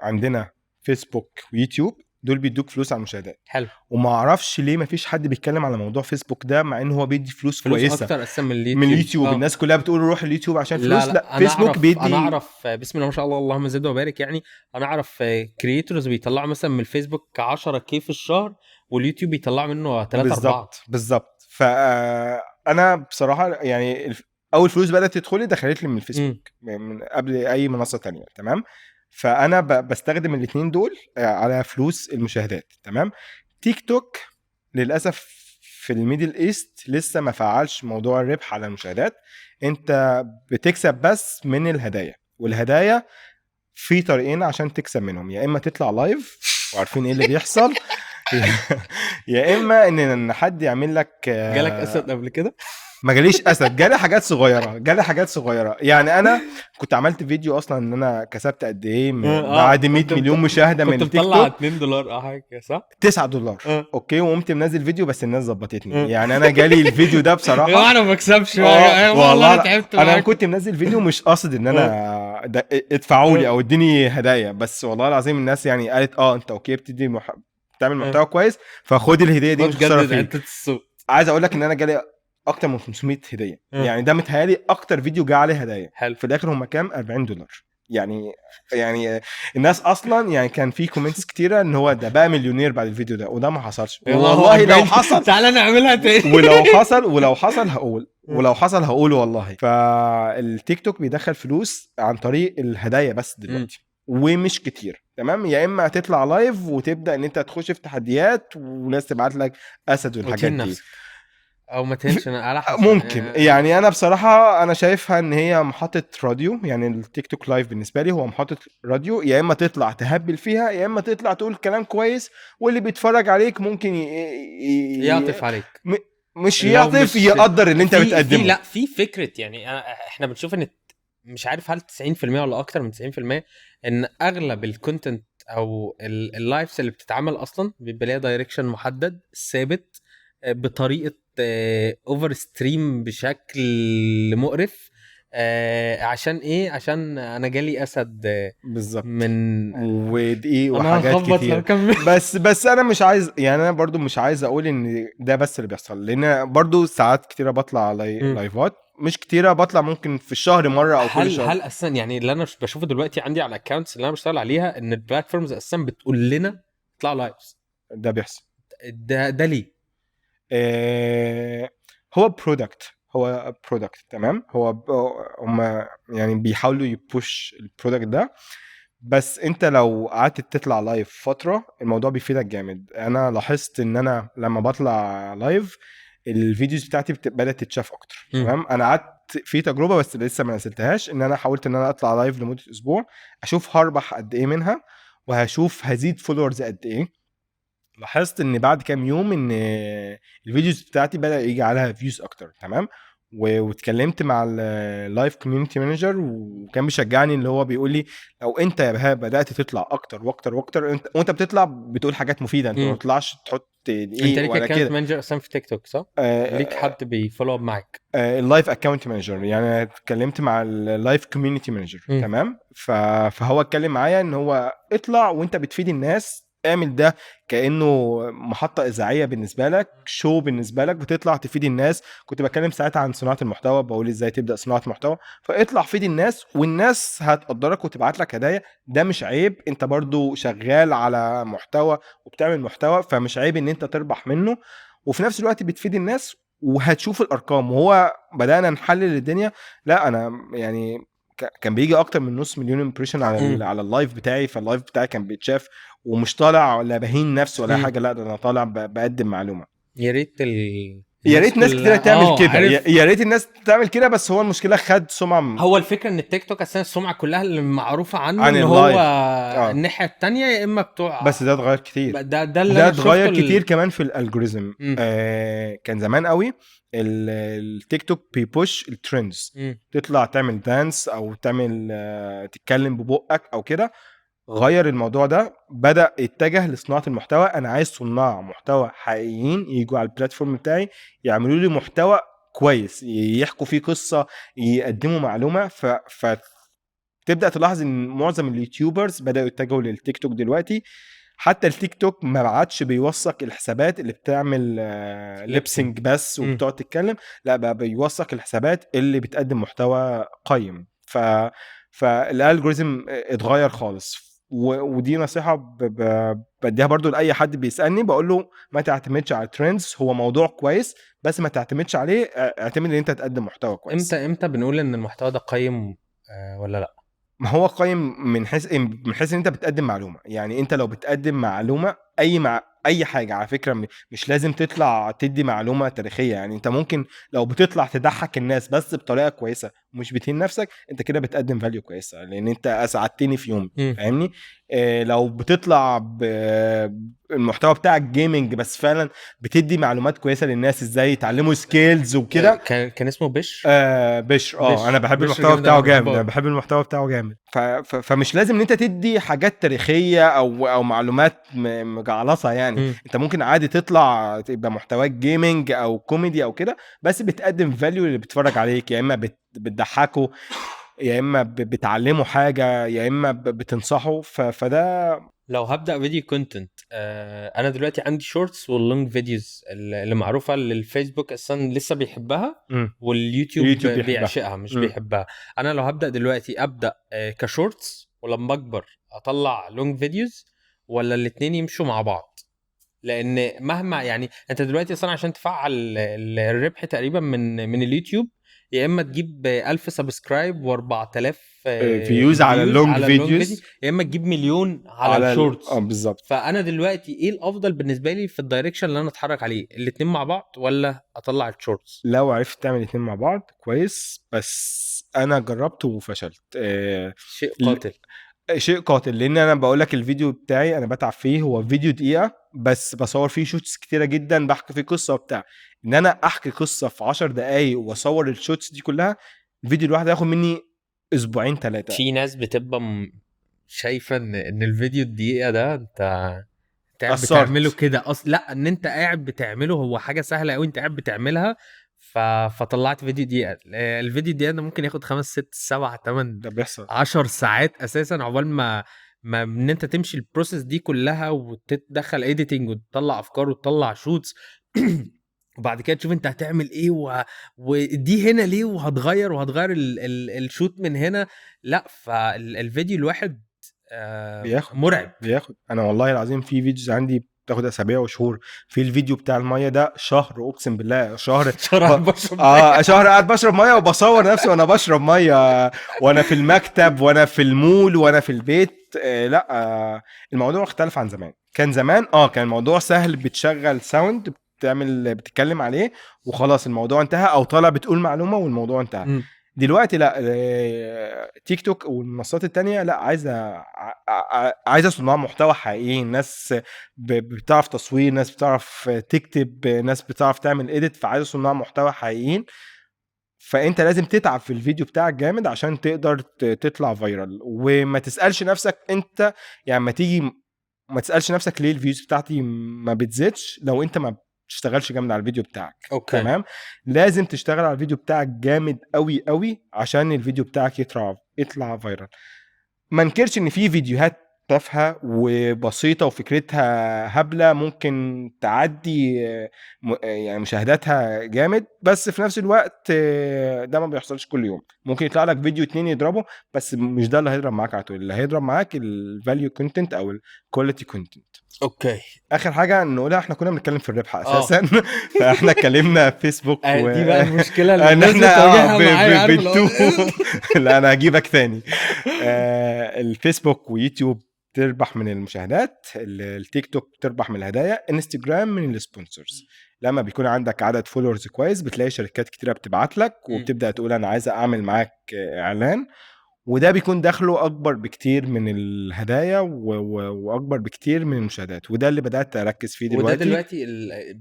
عندنا فيسبوك ويوتيوب، دول بيدوك فلوس على المشاهدات. حلو. وما اعرفش ليه ما فيش حد بيتكلم على موضوع فيسبوك ده، مع ان هو بيدي فلوس, فلوس كويسة اكتر اساسا من اليوتيوب. من اليوتيوب. الناس كلها بتقول روح اليوتيوب عشان فلوس. لا, لا أنا فيسبوك بيدي. انا اعرف، بسم الله ما شاء الله، اللهم زد وبارك، يعني انا اعرف creators بيطلعوا مثلا من الفيسبوك 10 K في الشهر، واليوتيوب بيطلعوا منه 3 4. بالظبط. فانا بصراحة يعني اول فلوس بدات تدخل لي دخلت لي من الفيسبوك من قبل اي منصة تانية، تمام؟ فانا بستخدم الاثنين دول على فلوس المشاهدات، تمام؟ تيك توك للاسف في ال Middle East لسه ما فعلش موضوع الربح على المشاهدات، انت بتكسب بس من الهدايا، والهدايا في طريقين عشان تكسب منهم، يا اما تطلع live وعارفين ايه اللي بيحصل، يا اما ان حد يعمل لك جالك اسد قبل كده؟ ما جاليش اسد، جالي حاجات صغيره، جالي حاجات صغيره. يعني انا كنت عملت فيديو اصلا ان انا كسبت قد ايه من بعد 100 مليون مشاهده من كنت التيك مطلع توك. 2 دولار او حاجة كده، صح؟ 9 دولار. Okay، وقمت منزل فيديو بس الناس ظبطتني. يعني انا جالي الفيديو ده بصراحة يا انا ما بكسبش والله، والله انا تعبت انا معاك. كنت منزل فيديو مش قاصد ان انا ادفعوا لي او اديني هدايا، بس والله العظيم الناس يعني قالت اه انت okay بتعمل محتوى كويس، فخد الهدية دي خد مش خسارة جدد فيك. حتة السوق. عايز اقول لك ان انا جالي اكتر من 500 هديه. يعني ده متهيألي اكتر فيديو جه عليه هدايا. حلو. في الاخر هم كام؟ 40 دولار. يعني الناس اصلا يعني كان في comments كتيرة ان هو ده بقى مليونير بعد الفيديو ده، وده ما حصلش والله. لو حصل تعالى نعملها تاني. ولو حصل هقول، ولو حصل هقول والله. فالتيك توك بيدخل فلوس عن طريق الهدايا بس دلوقتي، ومش كتير، تمام؟ يا اما تطلع live وتبدا ان انت تخش في تحديات وناس تبعت لك اسد والحاجات وتهين دي. نفسك او ما تهينش على حسب. ممكن. يعني انا بصراحة انا شايفها ان هي محطة راديو، يعني التيك توك live بالنسبة لي هو محطة راديو، يا اما تطلع تهبل فيها، يا اما تطلع تقول كلام كويس، واللي بيتفرج عليك ممكن يعطف عليك. مش لو يعطف، يقدر اللي انت بتقدمه. في لا، في فكره، يعني احنا بنشوف ان مش عارف هل 90% ولا اكتر من 90% ان اغلب ال content او ال lives اللي بتتعمل اصلا بيبقى ليها direction محدد ثابت، بطريقة over stream بشكل مقرف، عشان ايه؟ عشان انا جالي اسد بالظبط. من ودقيق انا وحاجات هخبط لو كتير. كمل. بس انا مش عايز، يعني انا برضو مش عايز اقول ان ده بس اللي بيحصل، لان برضو ساعات كتيرة بطلع لايفات، مش كتيره، بطلع ممكن في الشهر مرة او كل هل شهر. هل اصلا يعني اللي انا بشوفه دلوقتي عندي على ال accounts اللي انا بشتغل عليها ان ال platforms اساسا بتقول لنا اطلعوا lives؟ ده بيحصل. ده ليه؟ هو product، هو product، تمام؟ هو هم يعني بيحاولوا ي push ال product ده، بس انت لو قعدت تطلع live فترة الموضوع بيفيدك جامد. انا لاحظت ان انا لما بطلع live ال videos بتاعتي بدات تتشاف اكتر. تمام؟ انا قعدت في تجربه بس لسه ما نزلتهاش، ان انا حاولت ان انا اطلع live لمدة اسبوع، اشوف هربح قد ايه منها وهشوف هزيد followers قد ايه. لاحظت ان بعد كام يوم ان ال videos بتاعتي بدا يجي عليها views اكتر، تمام؟ واتكلمت مع ال live community manager وكان بيشجعني، اللي هو بيقول لي لو انت يا بهاء بدات تطلع اكتر واكتر واكتر، انت وانت بتطلع بتقول حاجات مفيده، انت ما بتطلعش تحط انت دقيق ليك ولا account كده. manager اصلا في تيك توك، صح؟ ليك حد بي follow up معاك؟ ال live account manager، يعني أنا اتكلمت مع ال live community manager. تمام؟ فهو اتكلم معايا ان هو اطلع وانت بتفيد الناس، اعمل ده كانه محطة اذاعية بالنسبة لك، show بالنسبة لك، بتطلع تفيد الناس. كنت بتكلم ساعتها عن صناعة المحتوى، بقول ازاي تبدا صناعة محتوى، فاطلع فيد الناس والناس هتقدرك وتبعت لك هدايا. ده مش عيب، انت برضو شغال على محتوى وبتعمل محتوى، فمش عيب ان انت تربح منه، وفي نفس الوقت بتفيد الناس وهتشوف الارقام. وهو بدانا نحلل الدنيا، لا انا يعني كان بيجي اكتر من نص مليون impression على على ال live بتاعي، فال live بتاعي كان بيتشاف، ومش طالع لا بهين نفسي ولا حاجه، لا ده انا طالع بقدم معلومه. يا ريت يا ريت ناس كلها كتيرة تعمل كده. عارف. يا ريت الناس تعمل كده، بس هو المشكلة خد سمعه هو الفكرة ان التيك توك اساسا السمعة كلها اللي معروفة عنه عن ان هو ال live. الناحية التانية، يا اما بتوع بس ده اتغير كتير. ده اللي ده انا شفته. اتغير كتير كمان في ال algorithm. كان زمان قوي التيك توك بي push ال trends، تطلع تعمل dance او تعمل تتكلم ببقك او كده. غير الموضوع ده، بدا يتجه لصناعة المحتوى. انا عايز صناع محتوى حقيقيين يجوا على ال platform بتاعي يعملوا لي محتوى كويس، يحكوا فيه قصه، يقدموا معلومه. فتبدا تلاحظ ان معظم ال YouTubers بداوا يتجهوا للتيك توك دلوقتي. حتى التيك توك ما عادش بيوثق الحسابات اللي بتعمل lip sync بس وبتقعد تتكلم، لا بقى بيوثق الحسابات اللي بتقدم محتوى قيم. فال algorithm اتغير خالص. ودي نصيحة بديها برضو لاي حد بيسالني، بقول له ما تعتمدش على ال trends، هو موضوع كويس بس ما تعتمدش عليه، اعتمد ان انت تقدم محتوى كويس. امتى بنقول ان المحتوى ده قيم ولا لا؟ ما هو قايم من حيث إيه؟ من حيث ان انت بتقدم معلومه. يعني انت لو بتقدم معلومة اي مع اي حاجة على فكره، مش لازم تطلع تدي معلومة تاريخيه، يعني انت ممكن لو بتطلع تضحك الناس بس بطريقة كويسة ومش بتهين نفسك، انت كده بتقدم value كويسه، لان انت اسعدتني في يوم. فاهمني؟ لو بتطلع المحتوى بتاعك gaming بس فعلا بتدي معلومات كويسة للناس ازاي يتعلموا skills وكده. كان اسمه بش. بشر، بشر. انا بحب بشر المحتوى جامد بتاعه أوي، جامد. بحبه. انا بحب المحتوى بتاعه جامد. فمش لازم ان انت تدي حاجات تاريخية او معلومات مجعلصه يعني. انت ممكن عادي تطلع تبقى محتواك gaming او كوميدي او كده، بس بتقدم value اللي بيتفرج عليك، يا اما بتضحكه. يا اما بتعلمه حاجة، يا اما بتنصحه. فده لو هبدا video content، انا دلوقتي عندي shorts وال long videos اللي معروفة اللي الفيسبوك اصلا لسه بيحبها واليوتيوب بيعشقها مش بيحبها. انا لو هبدا دلوقتي ابدا ك shorts، ولما اكبر اطلع long videos، ولا الاثنين يمشوا مع بعض؟ لان مهما يعني انت دلوقتي اصلا عشان تفعل الربح تقريبا من اليوتيوب، يا اما تجيب 1000 subscribe و4000 views على ال long videos، يا اما تجيب مليون على ال shorts. بالظبط. فانا دلوقتي ايه الافضل بالنسبة لي في ال direction اللي انا اتحرك عليه، الاثنين مع بعض ولا اطلع ال shorts؟ لو عرفت تعمل الاثنين مع بعض كويس، بس انا جربت وفشلت. شيء قاتل، شيء قاتل. لان انا بقول لك الفيديو بتاعي انا بتعب فيه، هو فيديو دقيقة بس بصور فيه shots كتيرة جدا، بحكي فيه قصة وبتاع. ان انا احكي قصة في 10 دقايق واصور ال shots دي كلها، الفيديو الواحد هياخد مني اسبوعين 3. في ناس بتبقى شايفه ان الفيديو الدقيقة ده انت قاعد بتعمله كده اصلا، لا ان انت قاعد بتعمله هو حاجة سهلة قوي، انت قاعد بتعملها. فطلعت فيديو دقيقة. الفيديو الدقيقة ده ممكن ياخد 5 6 7 8 ده بيحصل 10 ساعات اساسا، عقبال ما ان انت تمشي ال process دي كلها وتدخل editing وتطلع افكار وتطلع shoots وبعد كده تشوف انت هتعمل ايه ودي هنا ليه، وهتغير ال shoot من هنا. لا، فالفيديو الواحد بياخد مرعب، بياخد. انا والله العظيم في videos عندي بتاخد اسابيع وشهور. في الفيديو بتاع المية ده شهر، اقسم بالله شهر بشرب شهر قاعد بشرب مية وبصور نفسي وانا بشرب مية، وانا في المكتب وانا في المول وانا في البيت. لا الموضوع اختلف عن زمان. كان زمان كان الموضوع سهل، بتشغل sound، بتعمل، بتتكلم عليه وخلاص الموضوع انتهى، او طالع بتقول معلومة والموضوع انتهى. دلوقتي لا، تيك توك والمنصات التانية لا، عايزه صناع محتوى حقيقيين، ناس بتعرف تصوير، ناس بتعرف تكتب، ناس بتعرف تعمل edit، فعايزه صناع محتوى حقيقيين. فانت لازم تتعب في الفيديو بتاعك جامد عشان تقدر تطلع viral. وما تسالش نفسك انت، يعني ما تيجي ما تسالش نفسك ليه ال views بتاعتي ما بتزيدش لو انت ما تشتغلش جامد على الفيديو بتاعك. okay. تمام، لازم تشتغل على الفيديو بتاعك جامد قوي قوي عشان الفيديو بتاعك يطلع viral. ما انكرش ان في فيديوهات تافهة وبسيطة وفكرتها هبلة ممكن تعدي يعني مشاهداتها جامد، بس في نفس الوقت ده ما بيحصلش كل يوم. ممكن يطلع لك فيديو 2 يضربه، بس مش ده اللي هيضرب معاك على طول. اللي هيضرب معاك ال value content او ال quality content. okay. اخر حاجة نقولها، احنا كنا بنتكلم في الربح اساسا فاحنا اتكلمنا فيسبوك دي بقى المشكلة اللي الناس بتواجهها معايا. لا انا هجيبك ثاني. الفيسبوك ويوتيوب تربح من المشاهدات، التيك توك تربح من الهدايا، انستجرام من ال sponsors. لما بيكون عندك عدد followers كويس بتلاقي شركات كتيرة بتبعت لك وبتبدا تقول انا عايزه اعمل معاك اعلان، وده بيكون دخله اكبر بكتير من الهدايا واكبر بكتير من المشاهدات، وده اللي بدات اركز فيه دلوقتي. وده دلوقتي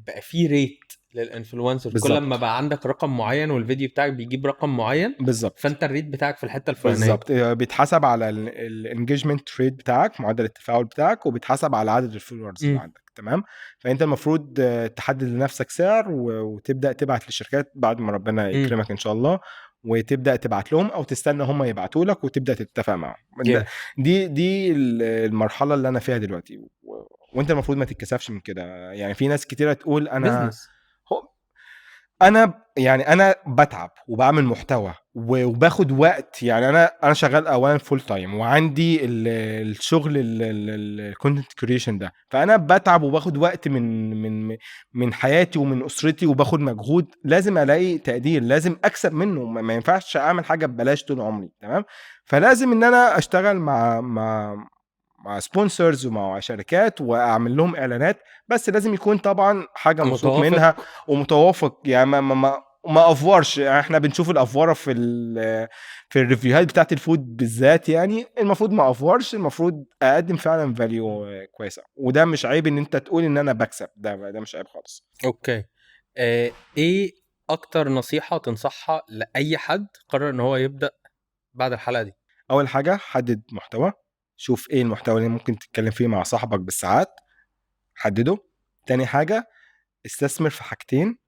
بقى فيه rate لل influencer، كل ما بقى عندك رقم معين والفيديو بتاعك بيجيب رقم معين بالظبط، فانت ال rate بتاعك في الحتة الفلانية بالظبط بيتحسب على ال engagement rate بتاعك، معدل التفاعل بتاعك، وبيتحسب على عدد ال followers اللي عندك. تمام، فانت المفروض تحدد لنفسك سعر وتبدا تبعت للشركات بعد ما ربنا يكرمك ان شاء الله، وتبدا تبعت لهم او تستنى هم يبعتوا لك وتبدا تتفق معهم. دي المرحلة اللي انا فيها دلوقتي، وانت المفروض ما تتكسفش من كده. يعني في ناس كتيرة تقول انا انا يعني انا بتعب وبعمل محتوى وباخد وقت، يعني انا شغال اولا full time وعندي الشغل ال content creation ده، فانا بتعب وباخد وقت من من من حياتي ومن اسرتي وباخد مجهود، لازم الاقي تقدير، لازم اكسب منه، ما ينفعش اعمل حاجة ببلاش طول عمري. تمام، فلازم ان انا اشتغل مع مع مع sponsors ومع شركات واعمل لهم اعلانات، بس لازم يكون طبعا حاجة موثوق منها ومتوافق، يعني ما افورش. يعني احنا بنشوف الافوره في ال review هات بتاعت ال food بالذات، يعني المفروض ما افورش، المفروض اقدم فعلا value كويسة، وده مش عيب ان انت تقول ان انا بكسب، ده مش عيب خالص. okay، ايه اكتر نصيحة تنصحها لاي حد قرر ان هو يبدا بعد الحلقة دي؟ اول حاجة حدد محتوى، شوف ايه المحتوى اللي ممكن تتكلم فيه مع صاحبك بالساعات، حدده. تاني حاجة استثمر في حاجتين،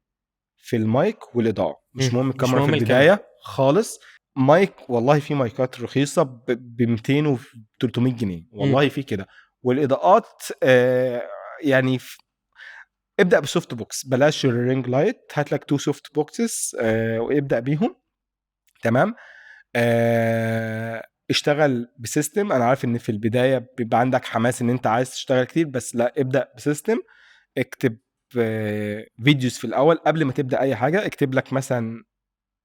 في المايك والاضاءة. مش مهم الكاميرا في البداية خالص، مايك، والله في مايكات رخيصة ب 200 و 300 جنيه والله في كده. والاضاءات يعني ابدا ب soft box، بلاش ال ring light، هات لك 2 soft boxes وابدا بيهم. تمام. اشتغل ب system. انا عارف ان في البداية بيبقى عندك حماس ان انت عايز تشتغل كتير، بس لا، ابدا ب system. اكتب videos في الاول قبل ما تبدا اي حاجة. اكتب لك مثلا،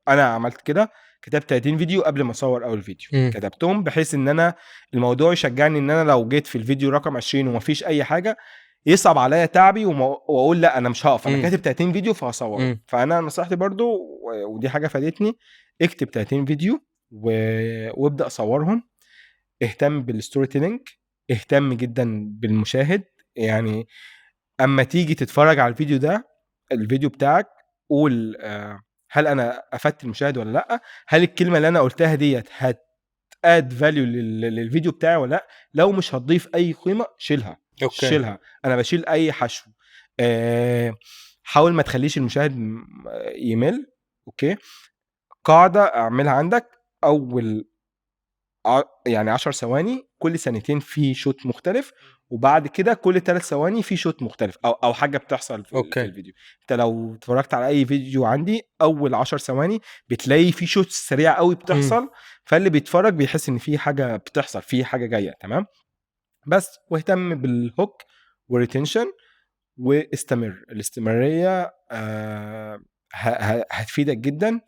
انا عملت كده، كتبت 30 فيديو قبل ما اصور اول فيديو. كتبتهم بحيث ان انا الموضوع يشجعني ان انا لو جيت في الفيديو رقم 20 ومفيش اي حاجة يصعب عليا تعبي واقول لا انا مش هقف، انا كاتب 30 فيديو فهصور. فانا نصيحتي برضو، ودي حاجة فادتني، اكتب 30 فيديو وابدا اصورهم. اهتم بال storytelling، اهتم جدا بالمشاهد. يعني اما تيجي تتفرج على الفيديو ده، الفيديو بتاعك، قول هل انا افدت المشاهد ولا لا؟ هل الكلمة اللي انا قلتها ديت هت add value للفيديو بتاعي ولا لا؟ لو مش هتضيف اي قيمة شيلها. okay. شيلها. انا بشيل اي حشو. حاول ما تخليش المشاهد يمل. okay. قاعدة اعملها عندك، اول يعني 10 ثواني كل ثانيتين في shot مختلف، وبعد كده كل 3 ثواني في shot مختلف او حاجة بتحصل في الفيديو. انت لو اتفرجت على اي فيديو عندي، اول 10 ثواني بتلاقي في shot سريع قوي بتحصل. فاللي بيتفرج بيحس ان في حاجة بتحصل، في حاجة جاية. تمام. بس واهتم بال hook وال retention واستمر. الاستمرارية هتفيدك جدا.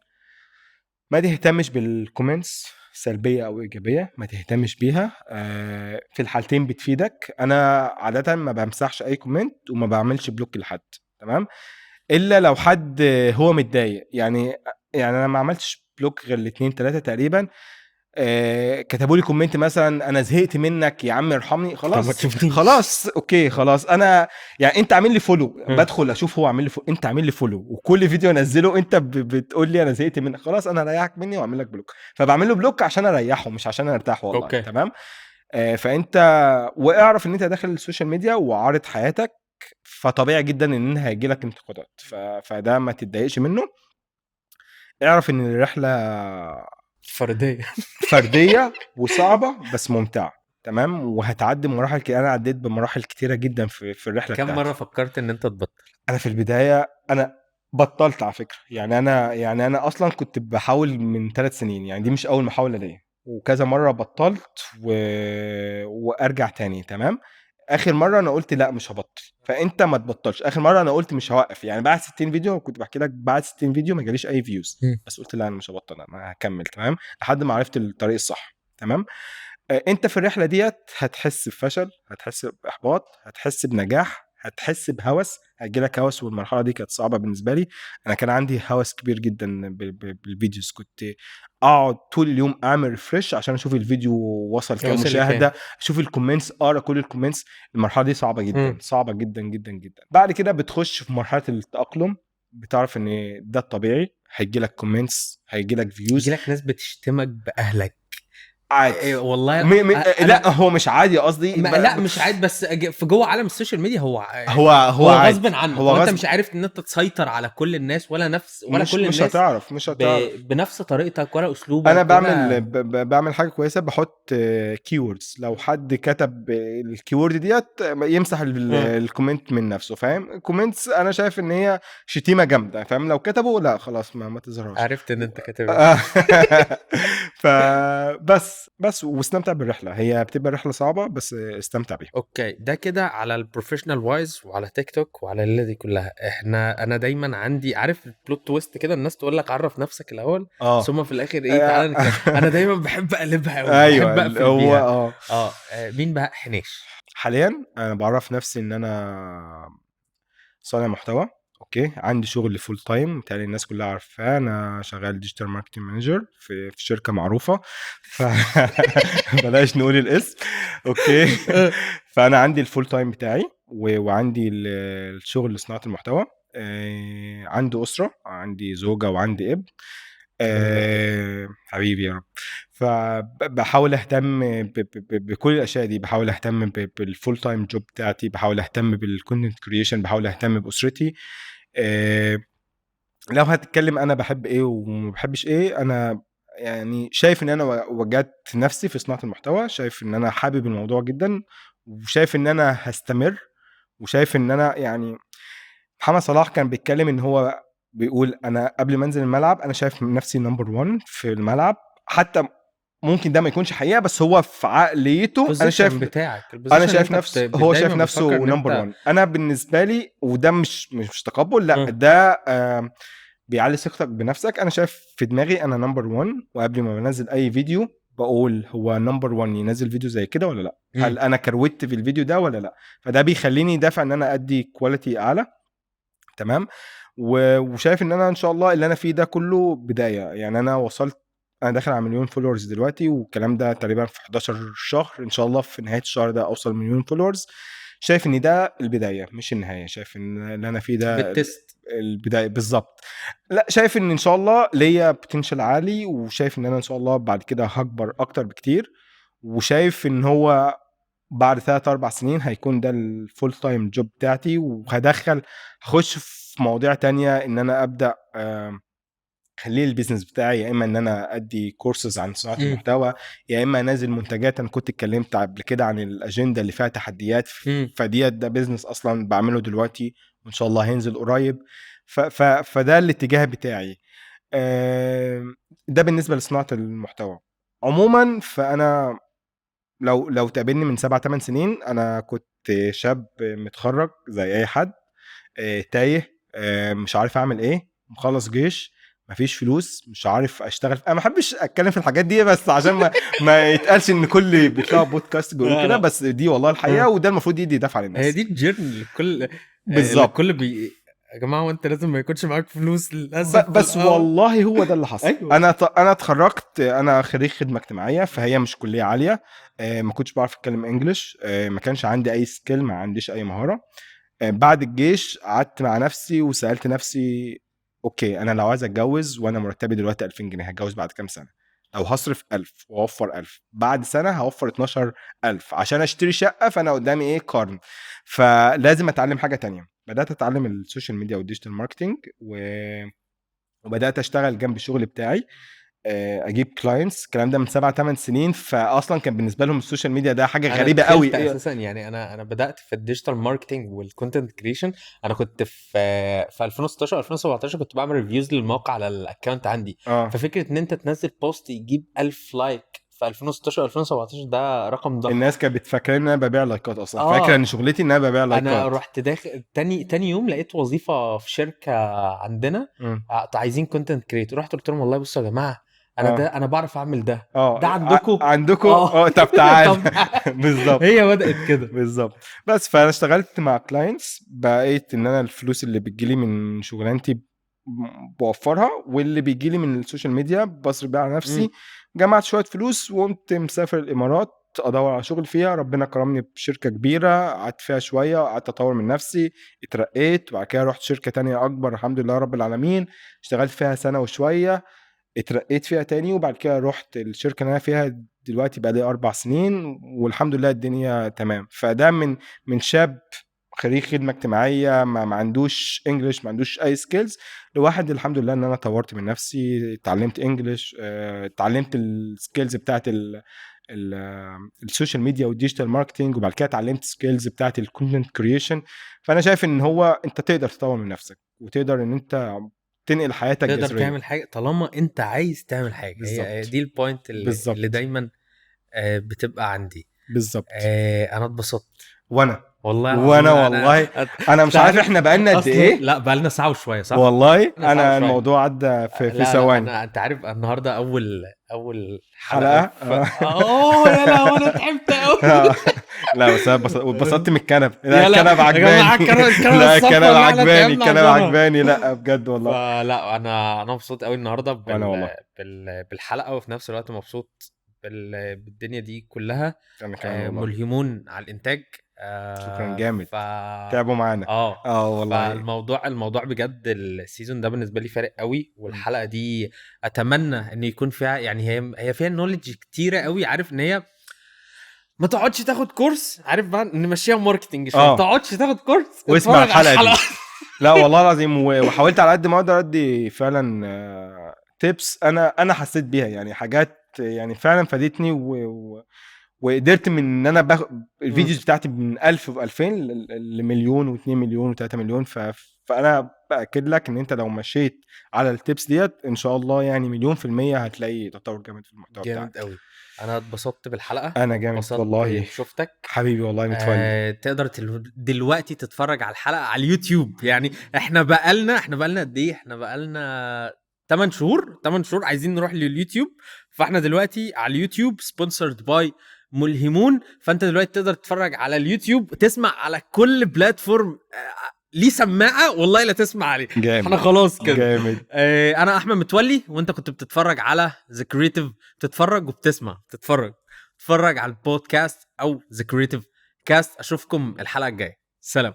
ما تهتمش بال comments سلبية او ايجابية، ما تهتمش بيها. في الحالتين بتفيدك. انا عادة ما بمسحش اي comment وما بعملش block لحد، تمام، الا لو حد هو متضايق. يعني انا ما عملتش block غير لاثنين ثلاثة تقريبا. كتبوا لي comment مثلا انا زهقت منك يا عم ارحمني، خلاص خلاص okay خلاص، انا يعني انت عامل لي follow، بدخل اشوف هو عامل لي follow، انت عامل لي follow وكل فيديو انزله انت بتقول لي انا زهقت منك، خلاص انا اريحك مني واعمل لك block. فبعمل له block عشان اريحة مش عشان انا ارتاح والله. okay. تمام. فانت واعرف ان انت داخل ال social media وعارض حياتك، فطبيعي جدا ان هيجي لك انتقادات، فده ما تتضايقش منه. اعرف ان الرحلة فردية وصعبة بس ممتعة. تمام. وهتعدي مراحل. انا عديت بمراحل كتيرة جدا في الرحلة. كم مرة فكرت ان انت تبطل؟ انا في البداية انا بطلت على فكرة. يعني انا اصلا كنت بحاول من 3 سنين، يعني دي مش اول محاولة ليا، وكذا مرة بطلت وارجع تاني. تمام. اخر مرة انا قلت لا مش هبطل، فانت ما تبطلش. اخر مرة انا قلت مش هوقف، يعني بعد 60 فيديو، كنت بحكي لك بعد 60 فيديو ما جاليش اي views، بس قلت لا انا مش هبطل، انا هكمل. تمام. لحد ما عرفت الطريق الصح. تمام. انت في الرحلة ديت هتحس بفشل، هتحس باحباط، هتحس بنجاح، هتحس بهوس، هيجيلك هوس. والمرحلة دي كانت صعبة بالنسبة لي. انا كان عندي هوس كبير جدا بال videos، كنت اقعد طول اليوم اعمل refresh عشان اشوف الفيديو وصل كام مشاهده، اشوف ال comments، اقرا كل ال comments. المرحلة دي صعبة جدا، صعبة جدا جدا جدا. بعد كده بتخش في مرحلة التاقلم، بتعرف ان ده الطبيعي، هيجيلك comments، هيجيلك views، هيجيلك ناس بتشتمك باهلك عادي. إيه والله لا هو مش عادي، قصدي لا مش عادي، بس في جوه عالم ال social media هو غصب عنك. هو انت مش عارف ان انت تسيطر على كل الناس ولا نفس ولا مش كل الناس، مش هتعرف بنفس طريقتك ولا اسلوبك. انا بعمل حاجة كويسة، بحط keywords. لو حد كتب ال keyword ديت يمسح ال comment من نفسه، فاهم؟ comments انا شايف ان هي شتيمه جامدة، فاهم؟ لو كتبوا لا خلاص ما تظهرش. عرفت ان انت كاتبها. فبس واستمتع بالرحله. هي بتبقى رحله صعبة بس استمتع بيها. okay، ده كده على ال professional wise وعلى تيك توك وعلى الليلة دي كلها. انا دايما عندي، عارف ال plot twist كده، الناس تقول لك عرف نفسك الاول ثم في الاخر ايه تعالى نتكلم. انا دايما بحب اقلبها. ايوه، بحب اقفل بيها. مين بقى حنيش حاليا؟ انا بعرف نفسي ان انا صانع محتوى. okay، عندي شغل full time، متهيألي الناس كلها عارفاه. انا شغال digital marketing manager في شركة معروفة، ف بلاش نقول الاسم. okay، فانا عندي ال full time بتاعي وعندي الشغل لصناعة المحتوى. عندي اسره، عندي زوجه وعندي ابن. حبيبي يا رب. فبحاول اهتم بكل الاشياء دي، بحاول اهتم بال full time job بتاعتي، بحاول اهتم بال content creation، بحاول اهتم باسرتي. لو هتتكلم انا بحب ايه وما بحبش ايه، انا يعني شايف ان انا وجدت نفسي في صناعة المحتوى، شايف ان انا حابب الموضوع جدا، وشايف ان انا هستمر، وشايف ان انا يعني محمد صلاح كان بيتكلم ان هو بيقول انا قبل ما انزل الملعب انا شايف نفسي number 1 في الملعب. حتى ممكن ده ما يكونش حقيقة، بس هو في عقليته انا شايف بتاعك، انا شايف نفسه، هو شايف نفسه number 1. انا بالنسبة لي، وده مش تقبل، لا ده بيعلي ثقتك بنفسك. انا شايف في دماغي انا number 1، وقبل ما بنزل اي فيديو بقول هو number 1 ينزل فيديو زي كده ولا لا، هل انا كروت في الفيديو ده ولا لا. فده بيخليني دافع ان انا ادي quality اعلى. تمام. وشايف ان انا ان شاء الله اللي انا فيه ده كله بداية. يعني انا وصلت، انا داخل على 1,000,000 followers دلوقتي، والكلام ده تقريبا في 11 شهر، ان شاء الله في نهاية الشهر ده اوصل 1,000,000 followers. شايف ان ده البداية مش النهاية، شايف ان اللي انا فيه ده بال test البداية بالظبط. لا شايف ان ان شاء الله ليا potential عالي، وشايف ان انا ان شاء الله بعد كده هكبر اكتر بكتير، وشايف ان هو بعد 3-4 سنين هيكون ده ال full time job بتاعتي، وهدخل هخش في مواضيع تانية، ان انا ابدا خليه ال business بتاعي، يا اما ان انا ادي كورسز عن صناعة المحتوى، يا اما انزل منتجات. انا كنت اتكلمت قبل كده عن الاجندة اللي فيها تحديات، فديت ده business اصلا بعمله دلوقتي وان شاء الله هينزل قريب. فده الاتجاه بتاعي. ده بالنسبة لصناعة المحتوى عموما. فانا لو تقابلني من 7-8 سنين، انا كنت شاب متخرج زي اي حد، تايه، مش عارف اعمل ايه، مخلص جيش، مفيش فلوس، مش عارف اشتغل. انا ما بحبش اتكلم في الحاجات دي بس عشان ما يتقالش ان كل بيطلعوا بودكاست بيقولوا كده، بس دي والله الحقيقة، وده المفروض يدي دفعه للناس. هي دي ال journey لكل بالظبط، كل يا جماعة وانت لازم ما يكونش معاك فلوس للاسف. بس والله هو ده اللي حصل. أيوة. انا اتخرجت، انا خريج خدمة اجتماعية، فهي مش كليه عالية، ما كنتش بعرف اتكلم English، ما كانش عندي اي skill، ما عنديش اي مهارة. بعد الجيش قعدت مع نفسي وسالت نفسي okay، انا لو عايز اتجوز وانا مرتبي دلوقتي 2000 جنيه، هتجوز بعد كام سنة؟ لو هصرف 1000 واوفر 1000، بعد سنة هوفر 12000 عشان اشتري شقه، فانا قدامي ايه؟ قرن. فلازم اتعلم حاجة تانية. بدات اتعلم ال social media وال digital marketing، وبدات اشتغل جنب الشغل بتاعي، اجيب clients. الكلام ده من 7-8 سنين، فاصلا كان بالنسبة لهم ال social media ده حاجة غريبة قوي اساسا. يعني انا بدات في ال digital marketing وال content creation، انا كنت في 2016 2017 كنت بعمل reviews للموقع على ال account عندي. ففكره ان انت تنزل post يجيب 1000 like في 2016 2017 ده رقم ضخم. الناس كانت بتفكر ان انا ببيع لايكات اصلا، فاكره ان شغلتي ان انا ببيع لايكات. انا رحت داخل تاني يوم لقيت وظيفة في شركة عندنا عايزين content creator. رحت قلت لهم والله بصوا يا جماعة، انا ده انا بعرف اعمل ده، ده عندكم طب تعال. بالظبط، هي بدات كده بالظبط. بس فانا اشتغلت مع clients، بقيت ان انا الفلوس اللي بتجيلي من شغلانتي بوفرها، واللي بيجيلي من ال social media بصرف بيها على نفسي. جمعت شوية فلوس وقمت مسافر الامارات ادور على شغل فيها. ربنا كرمني بشركه كبيرة، قعدت فيها شوية، قعدت اطور من نفسي، اترقيت، وبعد كده رحت شركة تانية اكبر الحمد لله رب العالمين، اشتغلت فيها سنة وشوية، اترقيت فيها تاني، وبعد كده رحت الشركة اللي انا فيها دلوقتي بقى لي 4 سنين، والحمد لله الدنيا تمام. فده من شاب خريج خدمة اجتماعية ما عندوش English، ما عندوش اي skills، لواحد الحمد لله ان انا طورت من نفسي، اتعلمت English، اتعلمت ال skills بتاعت ال social media وال digital marketing، وبعد كده اتعلمت skills بتاعت ال content creation. فانا شايف ان هو انت تقدر تطور من نفسك، وتقدر ان انت تنقل حياتك، تقدر تعمل حاجة طالما انت عايز تعمل حاجة. هي دي ال point اللي دايما بتبقى عندي. بالظبط. انا اتبسطت. وانا والله والله انا مش عارف احنا بقالنا قد ايه. لا بقالنا ساعة وشوية، صح؟ والله انا الموضوع عدى في ثواني. انت عارف النهارده اول حلقة يا لا، وانا تعبت قوي. لا بس انا اتبسطت من الكنب. لا الكنب عجباني. لا الكنب عجباني، الكنب عجباني. لا بجد والله. لا انا مبسوط قوي النهارده بالحلقة، وفي نفس الوقت مبسوط بالدنيا دي كلها. ملهمون على الانتاج، شكرا جامد، تعبوا معانا. والله الموضوع بجد ال season ده بالنسبة لي فارق قوي، والحلقة دي اتمنى ان يكون فيها، يعني هي فيها knowledge كتيرة قوي. عارف ان هي ما تقعدش تاخد course، عارف بقى نمشيها marketing شوية، ما تقعدش تاخد course واسمع الحلقة دي. لا والله العظيم، وحاولت على قد ما اقدر ادي فعلا tips انا حسيت بيها، يعني حاجات يعني فعلا فادتني وقدرت من ان انا ال videos بتاعتي من 1000 و 2000 لمليون و2 مليون و3 مليون. فانا باكد لك ان انت لو مشيت على ال tips ديت ان شاء الله يعني 1,000,000% هتلاقي تطور جامد في المحتوى جامد بتاعك. قوي. انا اتبسطت بالحلقة. انا جامد اتبسطت والله. شفتك حبيبي والله متولي. تقدر دلوقتي تتفرج على الحلقة على اليوتيوب. يعني احنا بقالنا قد ايه؟ احنا بقالنا 8 شهور، 8 شهور عايزين نروح لليوتيوب، فاحنا دلوقتي على اليوتيوب sponsored by ملهمون. فانت دلوقتي تقدر تتفرج على اليوتيوب، تسمع على كل platform ليه سماعه والله لا تسمع عليه. جامد. احنا خلاص كده. جامد. انا احمد متولي، وانت كنت بتتفرج على The Creative، بتتفرج وبتسمع، تتفرج على البودكاست او The Creative Cast. اشوفكم الحلقة الجاية. سلام.